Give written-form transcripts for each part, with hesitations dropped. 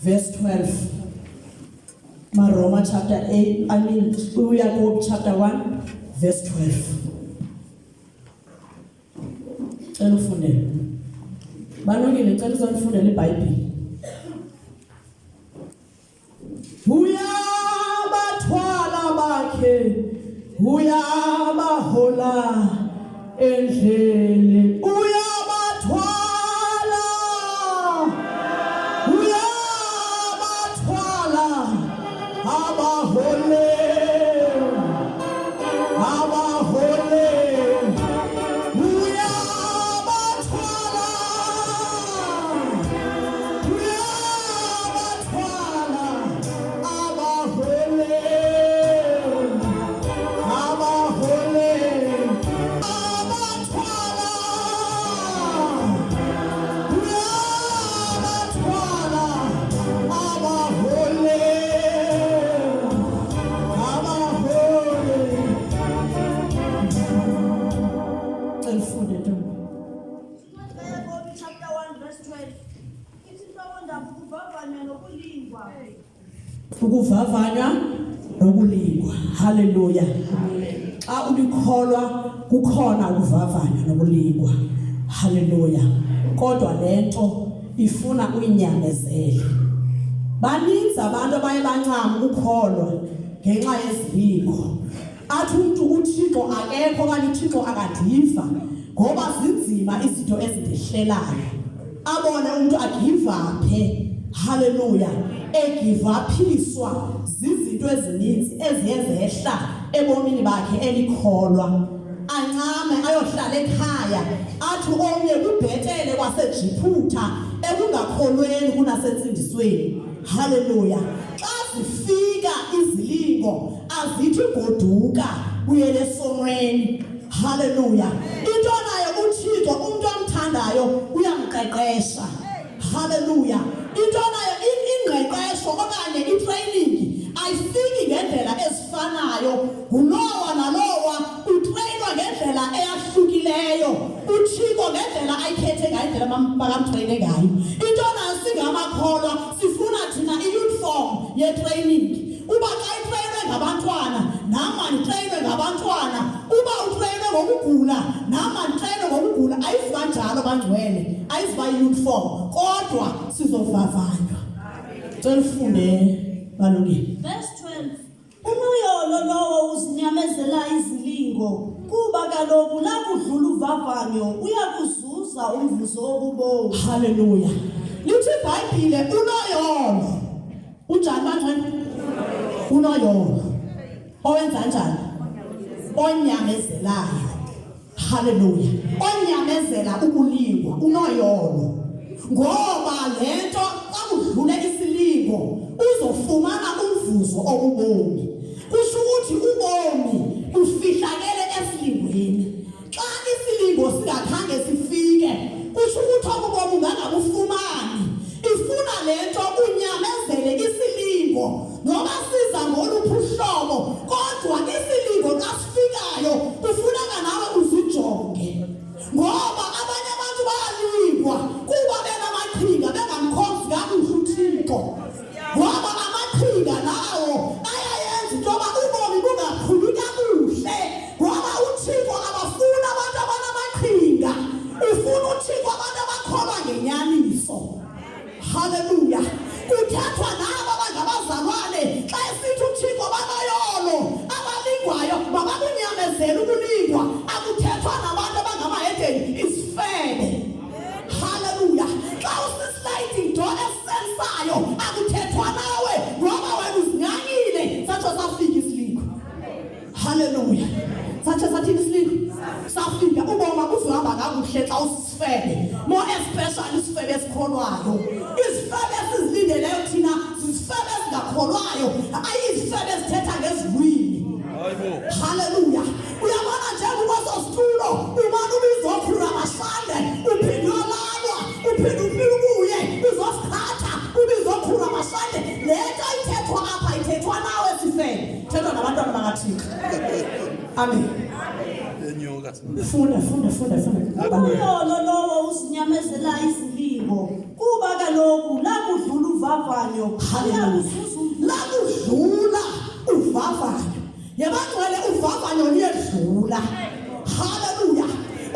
Verse 12. Maroma chapter 8, I mean uYakobi chapter 1 verse 12. Cela ufundele. Balungile, cela uzondifundela iBhayibhile. Uyabathwala bakhe, uyabahola endleleni. Uyabathwala, uyabathwala abahole, abahole. Uyabathwala, uyabathwala abahole, abahole. Abathwala, uyabathwala abahole, abahole. Cela ufunde ntombi. Incwadi kaYakobi chapter 1 verse 12. Ithi inhlokondaba ukuvavanywa nokulingwa. Ukuvavanywa nokulingwa. Haleluya. Xa ulikholwa kukhona ukuvavanywa nokulingwa. Haleluya. Kodwa lento ifuna uyinyamezele. Baninzi abantu abaye bancama ukukholwa ngenxa yezilingo. Athi umntu uThixo akekho okanye uThixo akandiva ngoba zinzima izinto ezindehlelayo. Abone umntu agivaphe. Haleluya. Egivaphiswa zizinto ezininzi eziye zehla ebomini bakhe elikholwa. Ancame ayohlala ekhaya athi omnye kubhetele kwaseJiphutha ekungakholweni kunasentsindisweni. Haleluya. Xa zifika izilingo azithi goduka buyele esonweni. Haleluya. Into nayo uThixo umuntu amthandayo uyamqeqesha. Haleluya. Into nayo ingqeqesho okanye itraining ayifiki ngendlela ezifanayo. Ngulowa nalowa utrainwa ngendlela eyahlukileyo. UThixo ngendlela ayikhethe ngayo indlela makamtrayine ngayo. Into nayo singamakholwa sifuna thina i-uniform ye-training. Uba xa itrayinwe ngabantwana nam manditrayinwe ngabantwana. Uba utrayinwe ngokugula nam manditrayinwe ngokugula. Ayizuba njalo bangcwele, ayizuba yi-uniform kodwa sizovavanywa. Cela ufunde balungile. Verse 12. Unoyolo lowo uzinyamezela izilingo, kuba kaloku lakudlula uvavanyo uyakuzuza umvuzo wobubomi. Haleluya. Lithi iBhayibhile unoyolo. Unjani bangcwele? Unoyolo. Owenza njani? Onyamezelayo. Haleluya. Onyamezela ukulingwa unoyolo. Ngoba lento xa kudlule isilingo uzofumana umvuzo obubomi. Kusho ukuthi ubomi bufihlakele esilingweni. Xa isilingo singakhange sifike kusho ukuthi obubomi ungangabufumani. Ifuna lento unyamezele isilingo noba siza ngoluphi uhlobo kodwa isilingo xa sifikayo kufuneka nawe uzijonge. Ngoba abanye abantu bayalingwa kuba benamaqhinga bengamkhonzi kakuhle uThixo. Ngoba amaqhinga lawo ayayenza into yoba ubomi bungaqhubi kakuhle. Ngoba uThixo akafuni abantu abanamaqhinga, ufuna uThixo abantu abakholwa ngenyaniso. Haleluya. Kuthethwa nabo abangabazalwane xa esithi uThixo banoyolo abalingwayo mabakunyamezele ukulingwa. Akuthethwa nabantu abangamahedeni izifebe. Haleluya. Xa usisliding door esisensayo akuthethwa nawe ngoba wena uzinyanyile satsho safika isilingo. Haleluya. Satsho sathini isilingo? Safika. Ubomi abuzuhamba kakuhle xa usisifebe. More especially isifebe esikholwayo. Izifebe esizilindeleyo thina zizifebe ezingakholwayo, ayizifebe ezithetha ngezilwimi. Haleluya. Uyabona njengoba kweso situlo umane ubizokhulula amashande uphinde uyolalwa uphinde uphinde ubuye uzosiqhatha ubizokhulula amashande. Le nto ithethwa apha ithethwa nawe sifebe. Thethwa nabantwana bakaThixo. Amen. Yenyoka. Funda, funda, funda, funda. Uyolo lowo uzinyamezela izilingo, kuba kaloku lakudlula uvavanyo. uvavanyo, Haleluya. uyakuzuza umvuzo. Lakudlula uvavanyo. Yebangcwele uvavanyo luyedlula. Haleluya.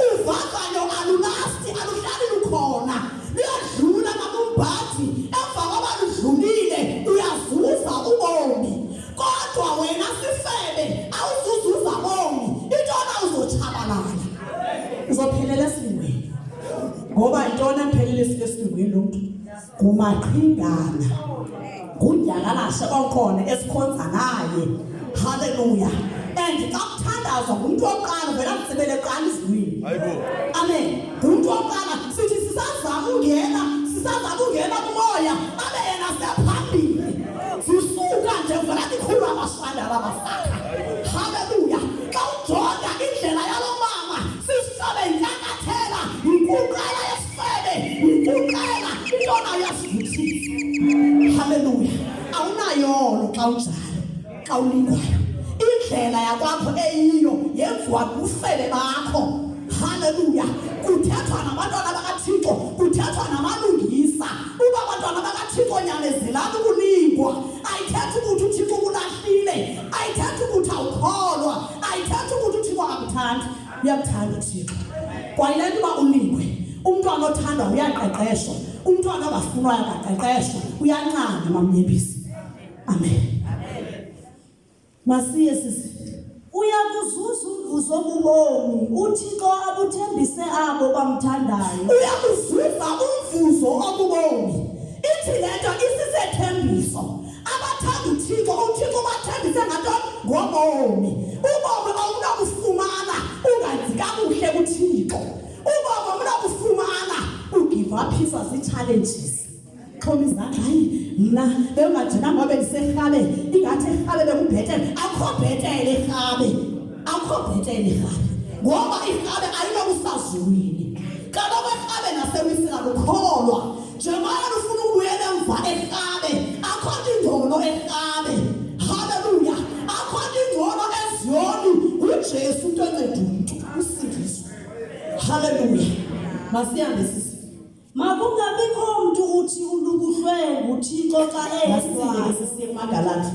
Uvavanyo alulasti, aluhlali lukhona. Luyadlula makumbhathi emva kwaba ludlulile uyazuza ubomi. Kodwa wena sifebe awuzuzuza bomi. Intona uzotshabalala. Uzophelela esilingweni. Ngoba intona emphelele esilingweni lo mntu? Ngumaqhingana. Ngudyakalashe okhona esikhonza naye. Haleluya. And xa kuthandazwa ngumntu wokuqala vele akutsibele kuqala izilwimi. Hayibo. Amen. Ngumntu wokuqala sithi sisazama ungena, sisazama ungena kumoya, abe yena sephambili. Sisuka nje vele likhulu abashanda labasakha. Haleluya. Xa ujonga indlela yalo mama, sisihlabe inkankathela, yinkuqela yesifebe, yinkuqela intona yasivuthisa. Haleluya. Awunayolo xa unjalo, xa ulingwayo. Indlela yakwakho eyiyo yenziwa bufebe bakho. Haleluya. Kuthethwa nabantwana bakaThixo, kuthethwa namalungisa. Uba abantwana bakaThixo nyamezelani ukulingwa. Ayithethi ukuthi uThixo ukulahlile, ayithethi ukuthi awukholwa, ayithethi ukuthi uThixo akakuthandi. Uyakuthanda uThixo. Kwayile nto uba ulingwe, umntwana othandwa uyaqeqeshwa, umntwana ongafunwayo akaqeqeshwa, uyancanywa mamnyembisi. Amen. Masiye sisi. Uyakuzuza umvuzo obubomi uThixo abuthembise abo bamthandayo. Uyakuzuza umvuzo obubomi. Ithi le nto isisethembiso. Abathanda uThixo, uThixo ubathembise ngantoni? Ngobomi. Ubomi awunakufumana ungenzi kakuhle kuThixo. Ubomi awunakufumana ugive uphiswa zii-challenges. Xhoma izandla, hayi mna bewungajinanga ngoba bendiserhabe, ingathi erhabe bekubhetele. Akukho bhetele erhabe, akukho bhetele erhabe, ngoba irhabe ayinokusazulwini. Kaloku erhabe nasewisela lukholwa. Njengoba lufuna ukubuyela emva erhabe, akho nto ingcono erhabe. Haleluya, akho nto ingcono eZiyoni. NguJesu into enceda umntu usindiso. Haleluya. Masihambe sisi. Makungabikho mntu uthi ulukuhlwe nguThixo xa Masisinde eyedwa. sisiye kumaGalati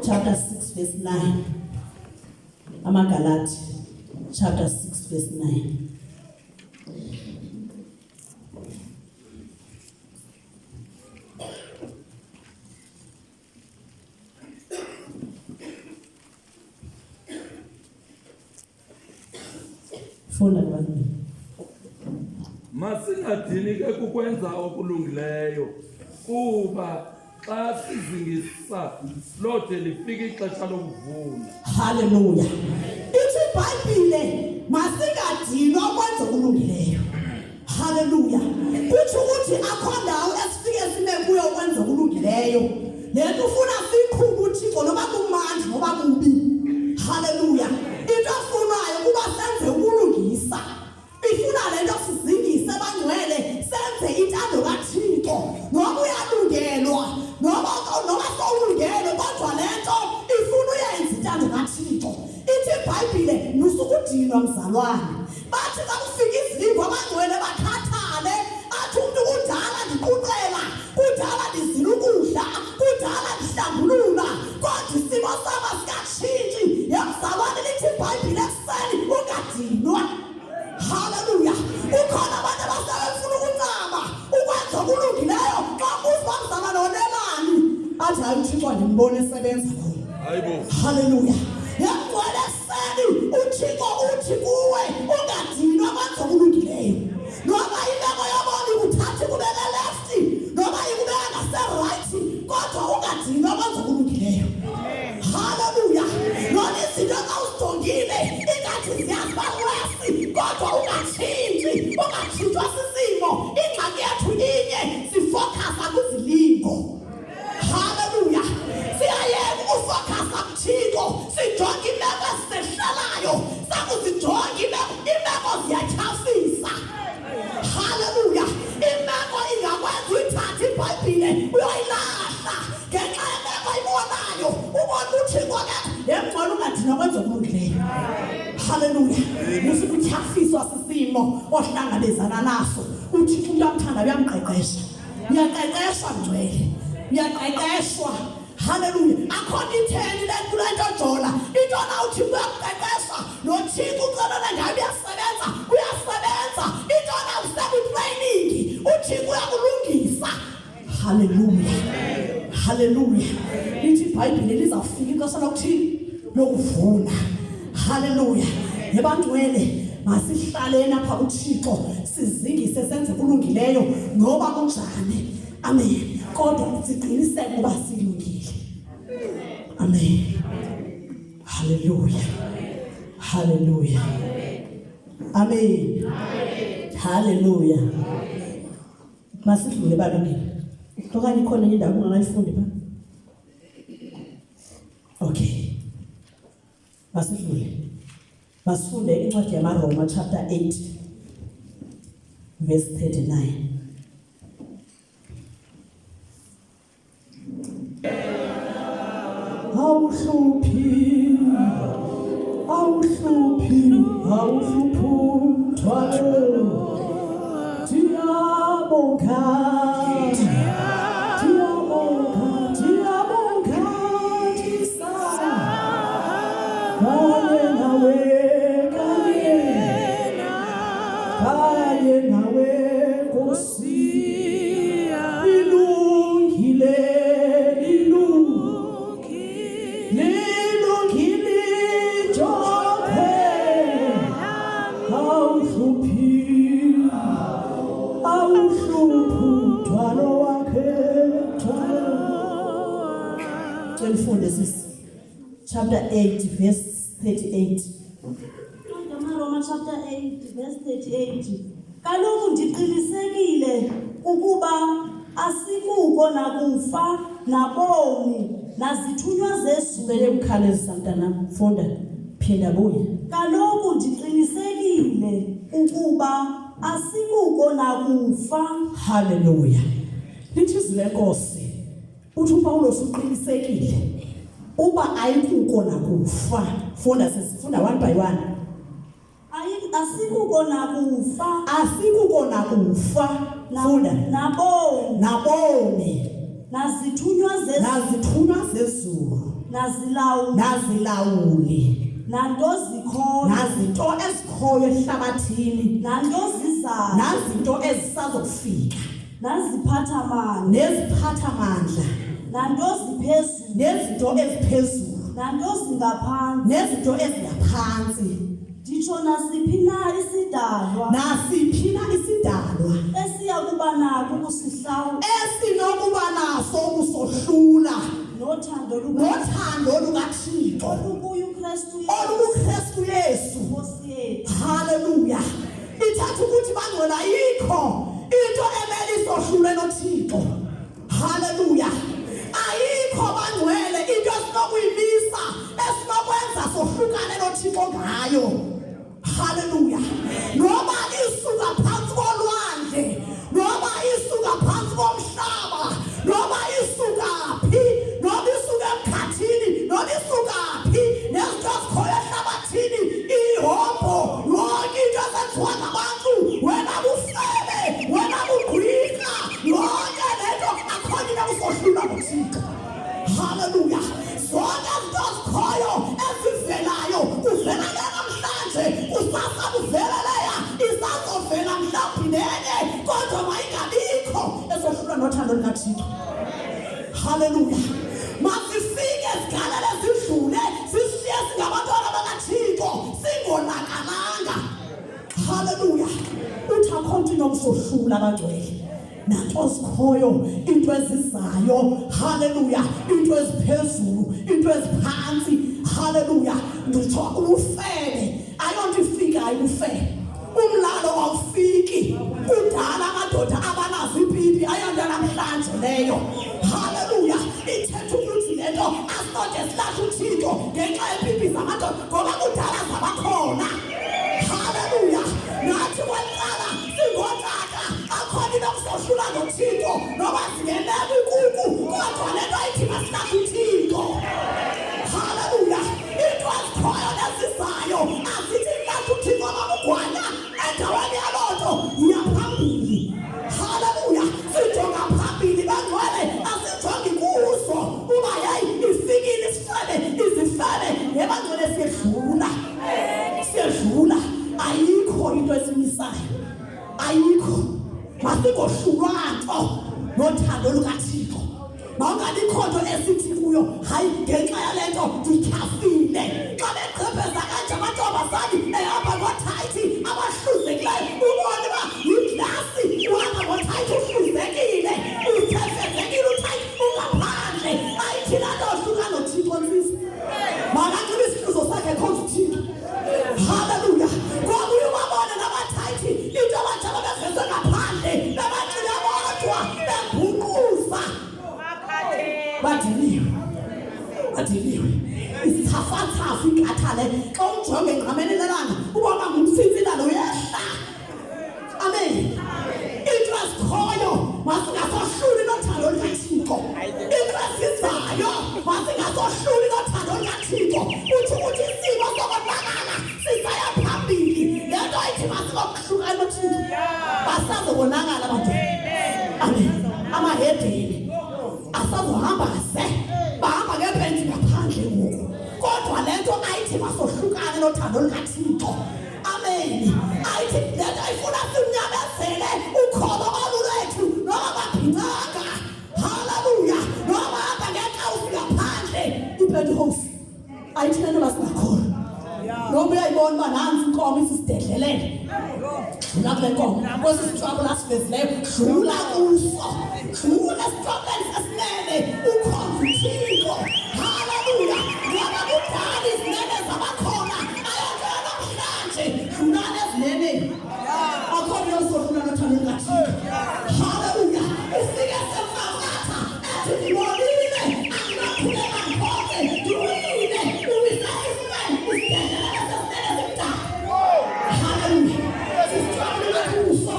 chapter 6 verse 9. AmaGalati chapter 6 verse 9. Funda kubantwana. Masingadini ke kukwenza okulungileyo, kuba xa sizingisa lode lifike ixesha lokuvuna. Haleluya. Ithi iBhayibhile masingadinwa ukwenza okulungileyo. Haleluya. Kutsho ukuthi akho ndawo esifike sime kuyo ukwenza okulungileyo. Le nto ufuna siyiqhube uThixo noba kumandi noba kubi. Haleluya. Into afunayo kuba senze ubulungisa. Ifuna le nto sizingise bangcwele senze intando kaThixo. Noba uyalungelwa, noba sowulungelwe, kodwa le nto ifuna uyenze intando kaThixo. Ithi iBhayibhile musukudinwa mzalwane. Bathi xa kufika izilingo abangcwele bakhathale, athi umntu kudala ndiquqela, kudala ndizila ukudla, kudala ndihlambulula, kodwa isimo sam asikatshintshi. Yemzalwane lithi iBhayibhile ekuseni ungadinwa. Haleluya. Kukhona abantu abasebefuna ukuncama ukwenza okulungileyo. Xa ubuza uba mzalwane wonelani, athi hayi uThixo andimboni esebenza kum. Hayibo. Haleluya. Yamgcwele ekuseni uThixo uthi kuwe ungadinwa kwenza okulungileyo. Noba imeko yobomi ikuthatha ikubeke left, noba ikubeka ngase-right, kodwa ungadinwa kwenza okulungileyo. Haleluya. Nona izinto xa uzijongile ingathi ziyaziba worse, kodwa ungatshintshi, ungatshintshwa sisimo. Ingxaki yethu inye, sifokhasa kwizilingo. Haleluya. Siyayeka ukufokhasa kuThixo, sijonge imeko esizehlelayo. Sakuzijonga imeko ziyatyhafisa. Haleluya. Imeko ingakwenza uyithathe iBhayibhile uyoyilahla ngenxa yemeko ibonayo. Ubona uThixo ke yemngcwele ungadinwa kwenza okulungileyo. Haleluya. Musukutyhafiswa sisimo ohlangabezana naso. uThixo umntu amthanda uyamqeqesha. Uyaqeqeshwa ngcwele. Uyaqeqeshwa. Haleluya. Akho nto itheni le kule nto jola. Into na uThixo uyakuqeqesha, noThixo uxelele ngayo uyasebenza, uyasebenza. Into na usekwitraining, uThixo uyakulungisa. Haleluya. Haleluya. Lithi iBhayibhile lizawufika ixesha lokuthini? Lokuvuna. Haleluya. Yebantwele masihlaleni apha kuThixo sizingise senze kulungileyo noba kunjani. Amen. Kodwa siqiniseke ukuba silungile. Amen. Haleluya. Haleluya. Amen. Haleluya. Masidlule balungile. Okanye ikhona enye indawo ungakayifundi pha? Okay. Masidlule. Masifunde incwadi yamaRoma chapter 8 verse 39. Awuhluphi, awuhluphi, awuhluphi umthwalo. Ndiyabonga, ndiyabonga, ndiyabonga, ndisa kanye nawe, kanye, kanye nawe, Nkosi. Lilungile, lilungile idyokhwe, awuhluphi, awuhluphi umthwalo wakhe, mthwalo. Cela ufunde sisi. Chapter 8 verse 38. AmaRoma chapter 8 verse 38. Kaloku ndiqinisekile ukuba asikuko nakufa nabomi nazithunywa zezulu. Cele ukukhalezisa mntanam, funda. Phinda buya. Kaloku ndiqinisekile ukuba asikuko nakufa. Haleluya. Lithi izwi lenkosi. Uthi uPawulos uqinisekile uba ayikuko nakufa. Funda sisi, funda one by one. Asikuko nakufa. Asikuko nakufa. Funda. Nabomi. Nabomi. Nazithunywa zezulu. Nazithunywa zezulu. Nazilawuli. Nazilawuli. Nanto zikhoyo. Nazinto ezikhoyo ehlabathini. Nanto zizayo. Nazinto ezisazokufika. Naziphatha mandla. Neziphatha mandla. Nanto ziphezulu. Nezinto eziphezulu. Nanto zingaphantsi. Nezinto ezingaphantsi. Nditsho nasiphi na isidalwa. Nasiphi na isidalwa. Esiya kuba nako ukusihlawula. Esinokuba naso ukusohlula. Nothando luka. Nothando lukaThixo. Olukuye uKristu Yesu. OlukuKristu Yesu. Nkosi yethu. Haleluya. Ithatha ukuthi bangcwele ayikho into emele isohlule noThixo. Haleluya. Ayikho bangcwele into esinokuyimisa esinokwenza sohlukane noThixo ngayo. Haleluya. Noba isuka phantsi kolwandle, noba isuka phantsi komhlaba, noba isuka phi, noba isuka emkhathini, noba isuka phi, nezinto ezikhoyo ehlabathini, ihombo, yonke into ezenziwa ngabantu, wena bufebe, wena bugqwirha, yonke le nto akho nto inokusohlula ngoThixo. Haleluya. Zonke izinto ezikhoyo ezivelayo kuvela le namhlanje, kusasa kuvela leya, isazovela mhlawumbi nenye, kodwa mayingabikho esohlulwa nothando lukaThixo. Haleluya. Mazifike zigalele zidlule zishiye singabantwana bakaThixo singonakalanga. Haleluya. Uthi akho nto inokusohlula abangcwele. Nanto zikhoyo into ezizayo. Haleluya. Into eziphezulu, into eziphantsi. Haleluya. Nditsho ubufebe. Ayonto ifikayo ubufebe. Umlalo awufiki. Kudala amadoda abanazo ipipi ayonto namhlanje leyo. Haleluya. Ithetha ukuthi le nto asinode silahle uThixo ngenxa yepipi zamadoda ngoba kudala zabakhona. Haleluya. Nathi kwaqala singootata akhona into okusohlula ngoThixo noba singeneka ikuku kodwa le nto ithi masilahle uThixo. Haleluya. Into ezikhoyo nezizayo azithi lahle uThixo babugwanya endaweni yaloo nto yiya phambili. Haleluya. Sijonga phambili bangcwele asijongi Mawungabikho nto esithi kuyo hayi ngenxa yale nto ndityhafile. Xa begqebheza kanje amantombazane ehamba ngothayithi abahluzekileyo, ubone uba yiglasi, uhamba ngothayithi uhluzekile, uthefezekile uthayithi ungaphandle. Ayithi laa nto ohluka noThixo ntsisi. Makanxibe isihluzo sakhe khonza uThixo. Haleluya. Ngoba uye ubabone nabathayithi into abatsha babeveze ngaphandle bebanxile bodwa bebhuquza. Badiniwe. Badiniwe. Isithafathafa inkathale xa umjonge engqamene nelanga ubona ngumsintsi nalo uyehla. Amen. Into ezikhoyo masingasohluli nothando lukaThixo. Into ezizayo masingasohluli nothando lukaThixo. Uthi ukuthi isimo sokonakala sisaya phambili. Le nto ithi masingokuhlukani noThixo. Basazokonakala abantu. Amen. Amahedeni asazohamba ze bahamba ngeepenti ngaphandle ngoku. Kodwa le nto ayithi masohlukane nothando lukaThixo. Amen. Ayithi le nto ifuna sinyamezele ukholo olu lwethu noba babhincanga. Haleluya. Noba hamba ngeekawusi ngaphandle iipantyhose. Ayithi le nto masingakholwa. Noba uyayibona uba nantsi inkomo isisidedlelele. Dlula kule nkomo. Kwesi sitshwabula sivezileyo dlula kuso. Dlula esitshwabuleni sesinene ukhonze uThixo. Haleluya. Ngoba kudala izinene zabakhona ayonto namhlanje. Dlulani ezineneni. Akho nto yosohlula nothando lukaThixo. Haleluya. Ufike semfakatha ethi ndibonile andinokhuleka ndikhonze ndiwile uwisa isimene isidedlelele sesinene simdaka. Haleluya. Sisitshwabulile kuso.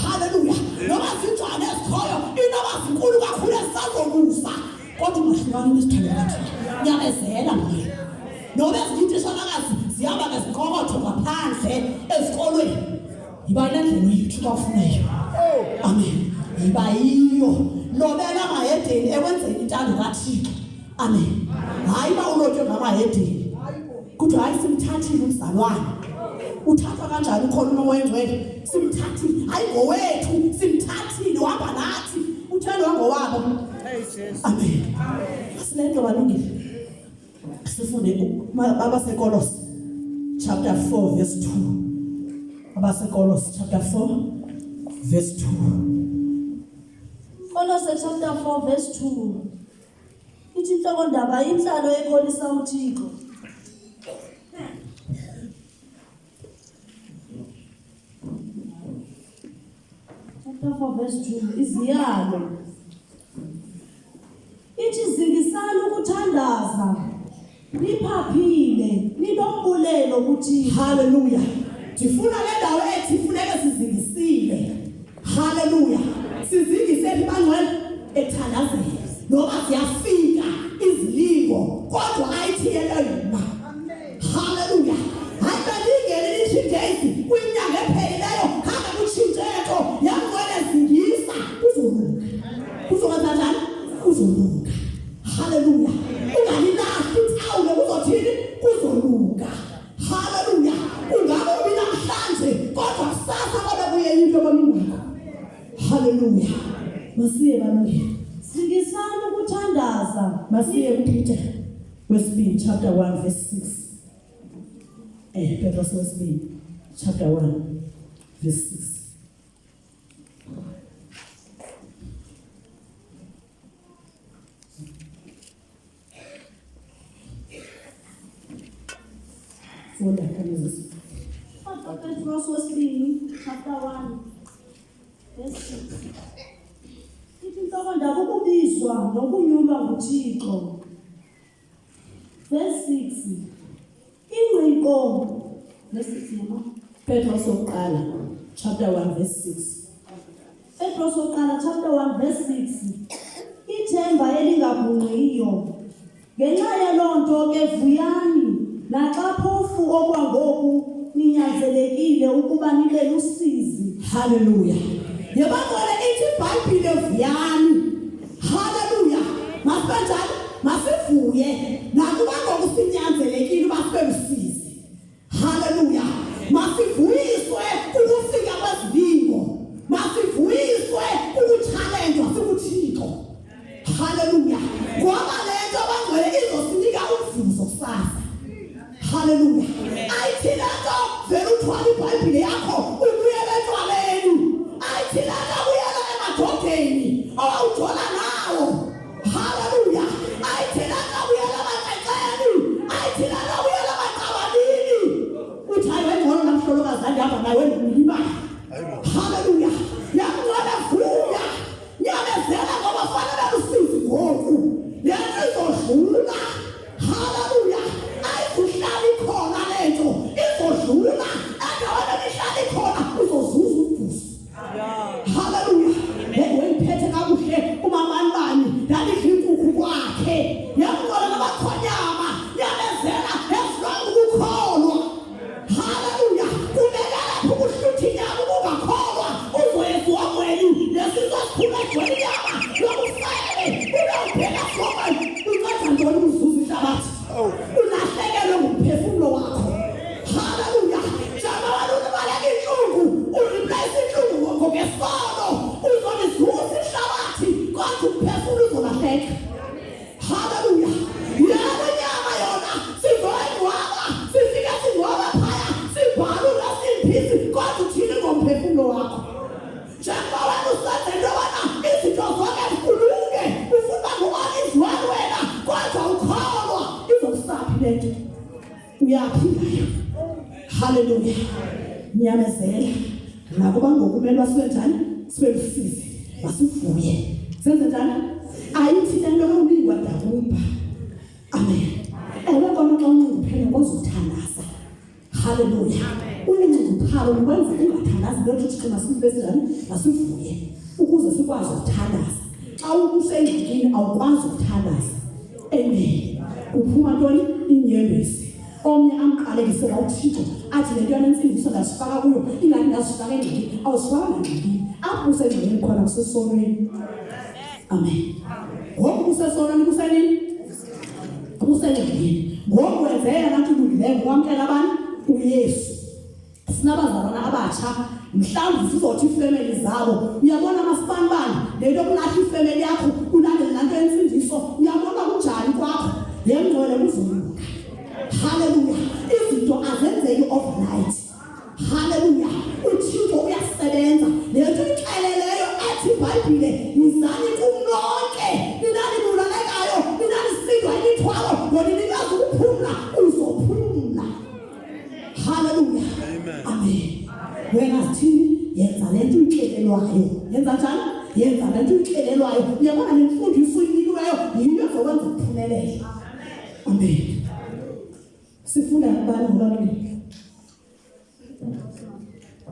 Hallelujah. Noba zinjani ezikhoyo inoba zinkulu kakhulu ezisazokuza. Kodwa ungahlukani nesithando kaThixo. Nyamezela moya. Noba ezinye iintishanakazi zihamba ngezinqokotho ngaphandle ezikolweni. Yiba yile ndlela uyithi xa ufunayo. Amen. Yiba yiyo. Lobela amahedeni ekwenzeni intando kaThixo. Amen. Hayi uba ulotywe ngamahedeni. Kuthiwa hayi simthathile umzalwane. Uthathwa kanjani ukhona umoya oyingcwele? Simthathile. Hayi ngowethu, simthathile uhamba nathi. Utheni wangowabo? Amen. Asilento balungile. Sifunde abaseKolose chapter 4 verse 2. AbaseKolose chapter 4 verse 2. Kolose chapter 4 verse 2. Ithi inhlokondaba inhlalo ekholisa uThixo. Chapter 4 verse 2 iziyalo. Ithi zingisani ukuthandaza niphaphile ninombulelo kuThixo. Haleluya. Ndifuna le ndawo ethi funeke sizingisile. Haleluya. Sizingise phi bangcwele ethandazeni. Noba ziyafika izilingo kodwa ayithi yento yima. Haleluya. Hayi bendingene ni-three days kwinyanga ephelileyo khange kutshintshe nto yangcwele zingisa kuzolunga. Kuzokwenza njani? Kuzolunga. Haleluya. Ungalilahli ithawule kuzothini? Kuzolunga. Haleluya. Ungakubi namhlanje kodwa kusasa kobe kuye into ebomini bakho. Haleluya. Masiye balungile. Zingisani ukuthandaza. Masiye kuPeter wesibini chapter 1 verse 6. Petros wesibini chapter 1 verse 6. Funda Moses. Petros wesibini chapter 1 verse 6. Ithi inhlokondaba ukubizwa nokunyulwa nguThixo. Verse 6. Ingqiqo verse 6 mama. Petros wokuqala chapter 1 verse 6. Petros wokuqala chapter 1 verse 6. Ithemba elingagungqiyo. Ngenxa yaloo nto ke vuyani. Naxa phofu okwangoku ninyanzelekile ukuba nibe lusizi. Haleluya. Yebangcwele ithi iBhayibhile vuyani. Haleluya. Masibe njani? Masivuye. Nakuba ngoku sinyanzelekile uba sibe lusizi. Haleluya. Masivuyiswe kukufika kwezilingo. Masivuyiswe kukutshalenjwa sikuThixo. Haleluya. Ngoba le nto abangcwele izosinika umvuzo kusasa. Haleluya. Ayithi le nto vele uthwale iBhayibhile yakho ubuyele etywaleni. Ayithi le nto buyela emadodeni owawujola nawo. Haleluya. Ayithi le nto buyela emaxexeni. Ayithi le nto buyela emaqabanini. Uthi hayi wayengcono namhlolokazi andihamba naye wendimnika imali. Haleluya. Yamncela vuya. Nyamezela ngoba fanele lusizi ngoku. Le nto izodlula. Haleluya. Ayizuhlala ikhona le nto. Izodlula. Endaweni ebihlala ikhona uzozuza umvuzo. Haleluya. Wayiphethe kakuhle umamani bani ndalidla inkukhu kwakhe. Yamngcola nabakhonyama. Nyamezela ezilonga ukukholwa. Haleluya. Kubeka lapho ukuhlutha inyama ukungakholwa uzoya esihogweni lesiso sikhulu egcwele inyama yobufebe uyobheka esihogweni unceda ntoni ukuzuza ihlabathi ulahlekelwe ngumphefumulo wakho haleluya jama wena ulibaleka intlungu ureplace intlungu ngesono uzolizuza ihlabathi kodwa umphefumulo uzolahleka Haleluya. Yebo inyama yona sizoyingcwaba, sifike singcwaba phaya, sibhale u-rest in peace, kodwa uthini ngomphefumulo wakho? Njengoba wena usenza into yobana izinto zonke zikulunge, ufuna uba ngu-all is well wena, kodwa ukholwa izokusaphi le nto? Uyaphi ngayo? Haleluya. Nyamezela. Nakuba ngoku kumele sibe njani? Sibe lusizi. Masivuye. Senze njani? Ayithi le nto yolingwa dakumba. Amen. Ewe kona xa unxunguphele kozothandaza. Haleluya. Unxunguphalo lukwenza ungathandazi loo nto uThixo masibe sinjani? Masivuye ukuze sikwazi ukuthandaza. Xa usengxakini awukwazi ukuthandaza. Amen. Kuphuma ntoni? Inyembezi. Omnye amqalekise la uThixo athi le nto yanentsindiso ndazifaka kuyo ingathi ndazifaka engxakini. Awuzifakanga engxakini. Apho usengxakini khona kusesonweni. Amen. Ngoku kusesonweni kusenini? Kusengxakini. Ngoku wenze yena nto ilungileyo ngokwamkela abani? UYesu. Sinabazalwana abatsha mhlawumbi sizothi iifemeli zabo uyabona masibanibani le nto kulahla ifemeli yakho ulandele laa nto yentsindiso uyabona kunjani kwakho le ngcwele kuzolunga. Haleluya. Izinto azenzeki overnight. Haleluya. UThixo uyasebenza. Le nto uyixeleleyo ethi iBhayibhile yizani kum nonke nina nibulalekayo nina nisindwa imithwalo ndoninikeza ukuphumla uzophumla. Haleluya. Amen. Wena sithini? Yenza le nto uyixelelwayo. Yenza njani? Yenza le nto uyixelelwayo. Uyabona le mfundiso uyinikiweyo yiyo ezokwenza uphumelele. Amen. Sifunda kubani ngolwaluleko?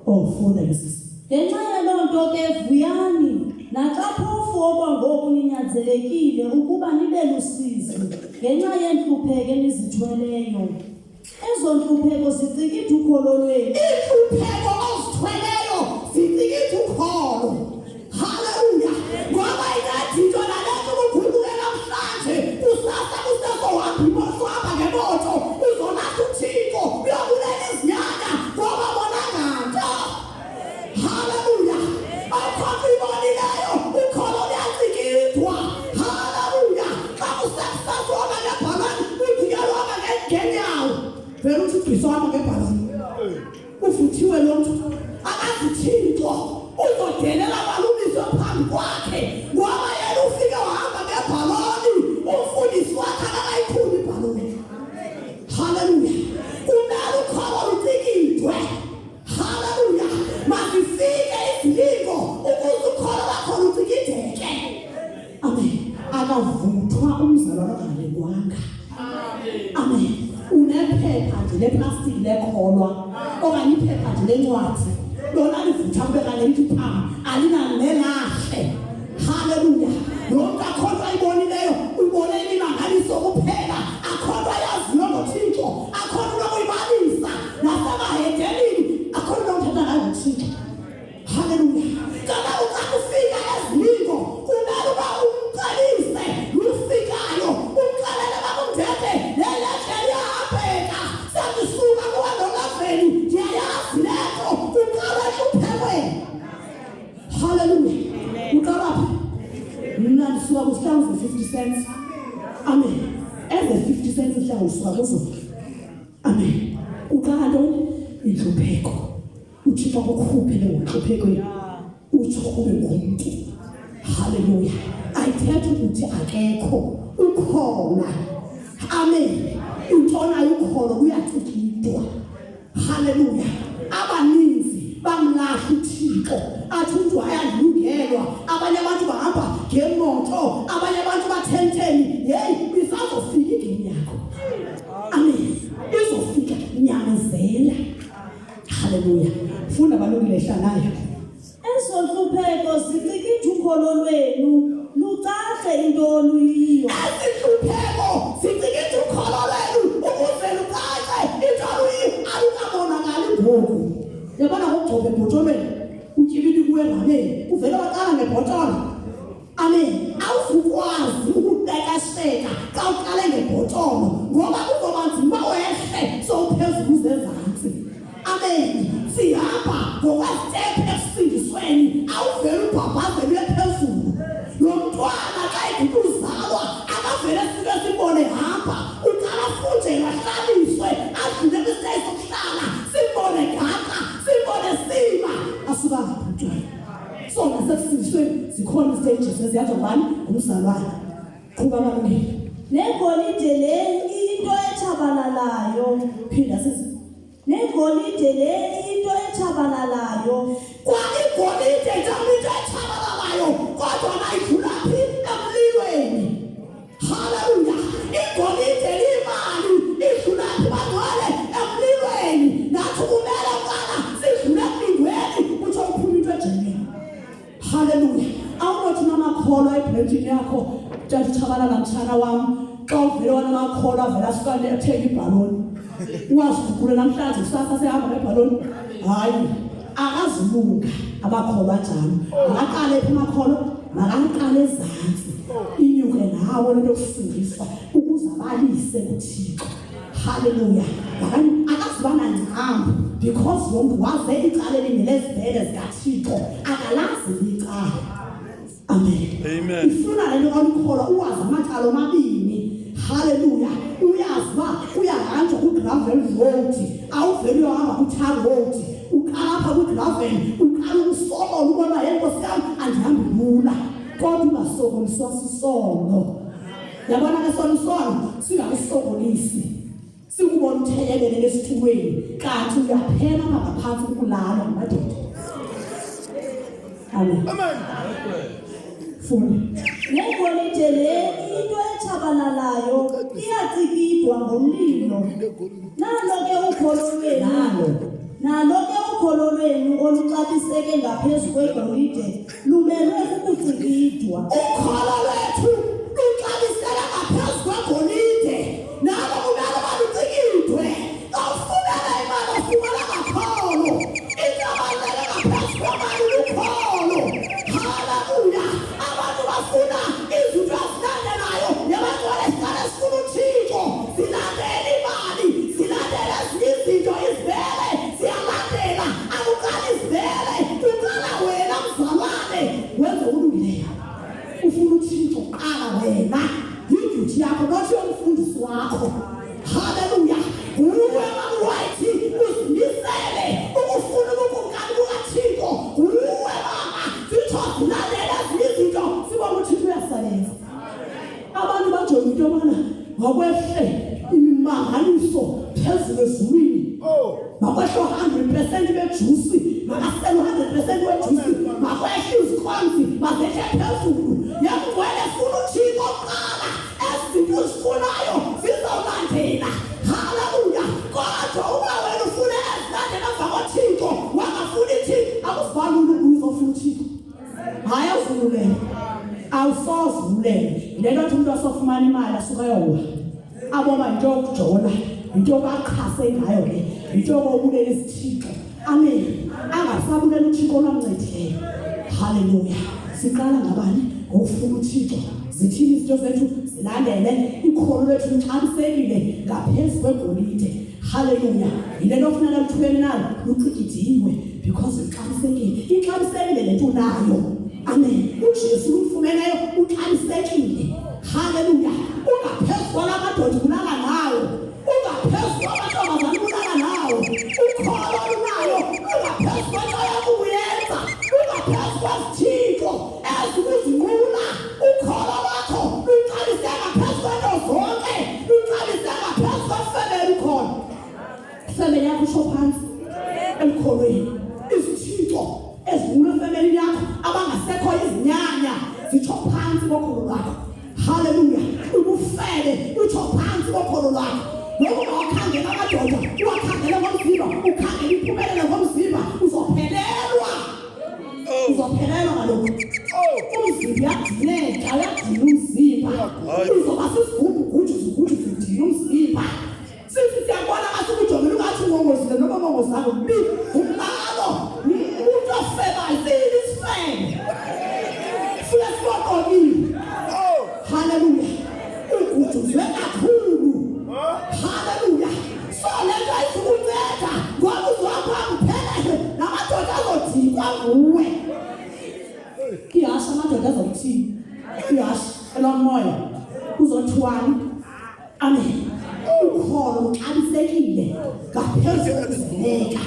Oh, funda ke sisi. Ngenxa yaloo nto ke vuyani, naxa phofu okwangoku ninyanzelekile ukuba nibe lusizi ngenxa yeentlupheko enizithweleyo. Ezo ntlupheko zicikida ukholo lwenu. Iintlupheko ozithweleyo zicikida ukholo. Haleluya! Ngoba inceda into nale nto ubuguquke namhlanje, kusasa kusezohamba imoto, uhamba ngemoto, uzolahla uThixo, uyobulela izinyanya ngoba bonanga nto. Haleluya! Akho nto ibonileyo, ukholo luyacikidwa. Haleluya! Xa kusekusasa uhamba ngebhalani, ujikela uhamba ngeenyawo. Vele uthi ugqisa uhamba ngebhalani. Uvuthiwe lo mntu akazi Thixo uzodelela balumiswe phambi kwakhe ngoba yena ufike wahamba ngebhaloni umfundisi wakhe akakayikhuni ibhaloni. Haleluya! Kumele ukholo lucikidwe. Haleluya! Mazifike izilingo ukuze ukholo lwakho lucikideke. Amen. Akavuthwa umzalwane ongalingwanga. Amen. Unephepha nje leplastiki lekholwa okanye iphepha nje lencwadi lona livutha kube kanye lithi phama alinanelahle. Haleluya. Lo mntu akho nto ayibonileyo, ubone imimangaliso kuphela, akho nto ayaziyo ngoThixo, akho Haleluya. Kaloku xa kufika ezilingo kumele uba umcebise lufikayo, umxelele uba kundede le ndlela iyahambeka, sendisuka kuwe nolaveni, ndiyayazi le nto, kuqala entluphekweni. Haleluya. Uqala phi? Mna ndisuka kwizihlangu ze-50 cents. Amen. Eze-50 cents izihlangu ndisuka kuzo. Amen. Uqala ntoni? Intlupheko. uthixo akukhuphe le ngentluphekweni utsho ube ngumntu haleluya ayithethi ukuthi akekho ukhona amen intona ukholo kuyacikidwa haleluya abaninzi bamlahla uthixo athi umntu ayandilungelwa abanye abantu bahamba ngemoto abanye abantu bathenteni yeyi isazofika igeni yakho amen izofika nyamezela Haleluya. Funda balungile hlalayo. Ezo ntlupheko zicikitha ukholo lwenu lucace into oluyiyo. Ezi ntlupheko zicikitha ukholo lwenu ukuze lucace into oluyiyo alukabonakali ngoku. Yabona ngokugcoba ebhotolweni utyibili kuwe engameni uvele waqala ngebhotolo. Amen. Awuzukwazi ukuqeqesheka xa uqale ngebhotolo ngoba kuzoba nzima wehle sowuphezulu uzezantsi. Amen. Sihamba ngokwestep ekusindisweni awuvele ubhabhazele uye phezulu. Lo mntwana xa egqiba uzalwa akavele sike simbone hamba uqala afunjelwe ahlaliswe adlule kwisiteyi sokuhlala simbone gaqa simbone sima asuka ngaphi umntwana. So nasekusindisweni zikhona istages ezihanjwa ngubani ngumzalwane. Qhuba malungile. Negolide le iyinto etshabalalayo. Phinda sisi. Negolide le iyinto etshabalalayo. Kwa igolide njalo into etshabalalayo kodwa nayidlula phi emlilweni. Haleluya. Igolide liyimali idlula phi bangcwele emlilweni. Nathi kumele kuqala sidlule emlilweni kutsho uphuma into ejeneni. Haleluya. Awunothi unamakholwa ebhrentshini yakho tata utshabalala mtshana wam xa uvele wanamakholwa avele asukane athenge ibhaloni uwaziguqule namhlanje kusasa sehamba ngebhaloni hayi akazilunga amakholwa anjalo makaqale phi amakholwa makaqale ezantsi inyuke nawo lento yokusindiswa ukuze abalise kuthixo haleluya akaziba nangcambu because lo mntu waze icala elinye lezibhele zikathixo akalazi licala Amen. Amen. Ifuna le nto kalukholwa uwazi amacala omabini. Haleluya. Uyazi uba uyahanjwa kwi-gravel road, awuveli uyohamba kwi-tar road. Uqala apha kwi-gravel, uqala ukusokola ubona uba hey nkosi yam andihambi lula. Kodwa ungasokoliswa sisono. Yabona ke sona isono singakusokolisi. Sikubona utheyelele esitulweni kanti uyaphela apha ngaphantsi kukulala ngamadoda. Amen. Amen. Funda. Negolide le into etshabalalayo iyacikidwa ngomlilo. Nalo ke ukholo lwenu. Nalo. Nalo ke ukholo lwenu oluxabiseke ngaphezu kwegolide lumelwe kukucikidwa. Ukholo lwethu luxabiseke ngaphezu kwegolide nalo kumele uba lucikidwe. Xa ufumene imali ufumana ngakholo. Into ebaluleke ngaphezu kwemali lukholo. Haleluya! Abantu bafuna izinto ezilandelayo yabantwana siqale sifuna uThixo silandele imali silandele ezinye izinto izibele siyalandela akuqali izibele kuqala wena mzalwane wenze okulungileyo ufuna uthixo kuqala wena yidyuthi yakho not yomfundisi wakho haleluya nguwe mamwayithi uzimisele ukufuna ubukumkani bukathixo nguwe mama zitsho zilandele ezinye izinto sibona uthixo uyasebenza abantu bajonge into yobana makwehle imimangaliso phezulu ezulwini Oh. makwehle u-100 percent bejusi makasele u-100 percent wejusi makwehle izikhonzi mazehle phezulu yamngcwele funa uthixo kuqala ezi zinto uzifunayo zizawulandela haleluya kodwa uba wena ufuna ezilandela emva kothixo wangafuni ithixo akuzibalula ubuye uzofuna uthixo hayi awuzululele awusoze ululele le nto athi umntu asofumana imali asuke ayowa abona yinto yokujola yinto yokuba aqhase ngayo le yinto yokobulela isithixo Amen. Angasabulela uThixo olwamncedileyo. Haleluya. Siqala ngabani? Ngokufuna uThixo. Zithini izinto zethu? Zilandele. Ikholo lethu lixabisekile ngaphezu kwegolide. Haleluya. Yile nto funeka luthuleni nalo lucikidiwe because lixabisekile. Ixabisekile le nto unayo. Amen. UJesu umfumeneyo uxabisekile. Haleluya. Ungaphezu kwala madoda ulala nawo. Ungaphezu kwamantombazana ulala nawo. Ukholo olunayo lungaphezu kwento yakho ubuyenza. Lungaphezu kwezithixo ezikuzinqula. Ukholo lwakho luxabise ngaphezu kwento zonke. Luxabise ngaphezu kwefemeli ukholo. Ifemeli yakho usho phansi elukholweni. Izithixo ezinqula efemelini yakho abangasekho izinyanya zitsho phansi kokholo lwakho. Haleluya! Ubufebe utsho phantsi kokholo lwakho. Ngoku ungawakhangela amadoda, uwakhangele ngomzimba, ukhangele impumelelo ngomzimba, uzophelelwa. Oh. Uzophelelwa kaloku. Oh. Umzimba uyadineka, uyadina umzimba. Uzoba sisigubhu guju guju udina umzimba. Sithi siyakubona ngathi ukujongela ungathi ungongozile noma ungongozanga bi umlalo umuntu ofebayo siyini isifebe. Suke siboqokile. Haleluya. Ugujuzwe kakhulu. Haleluya. So le nto ayisukunceda ngoba uzohamba uphelele namadoda azodikwa nguwe. Ihashe amadoda azokuthini? Ihashe elomoya uzothiwani? Amen. Ukholo luxabisekile ngaphezu kokuzibeka.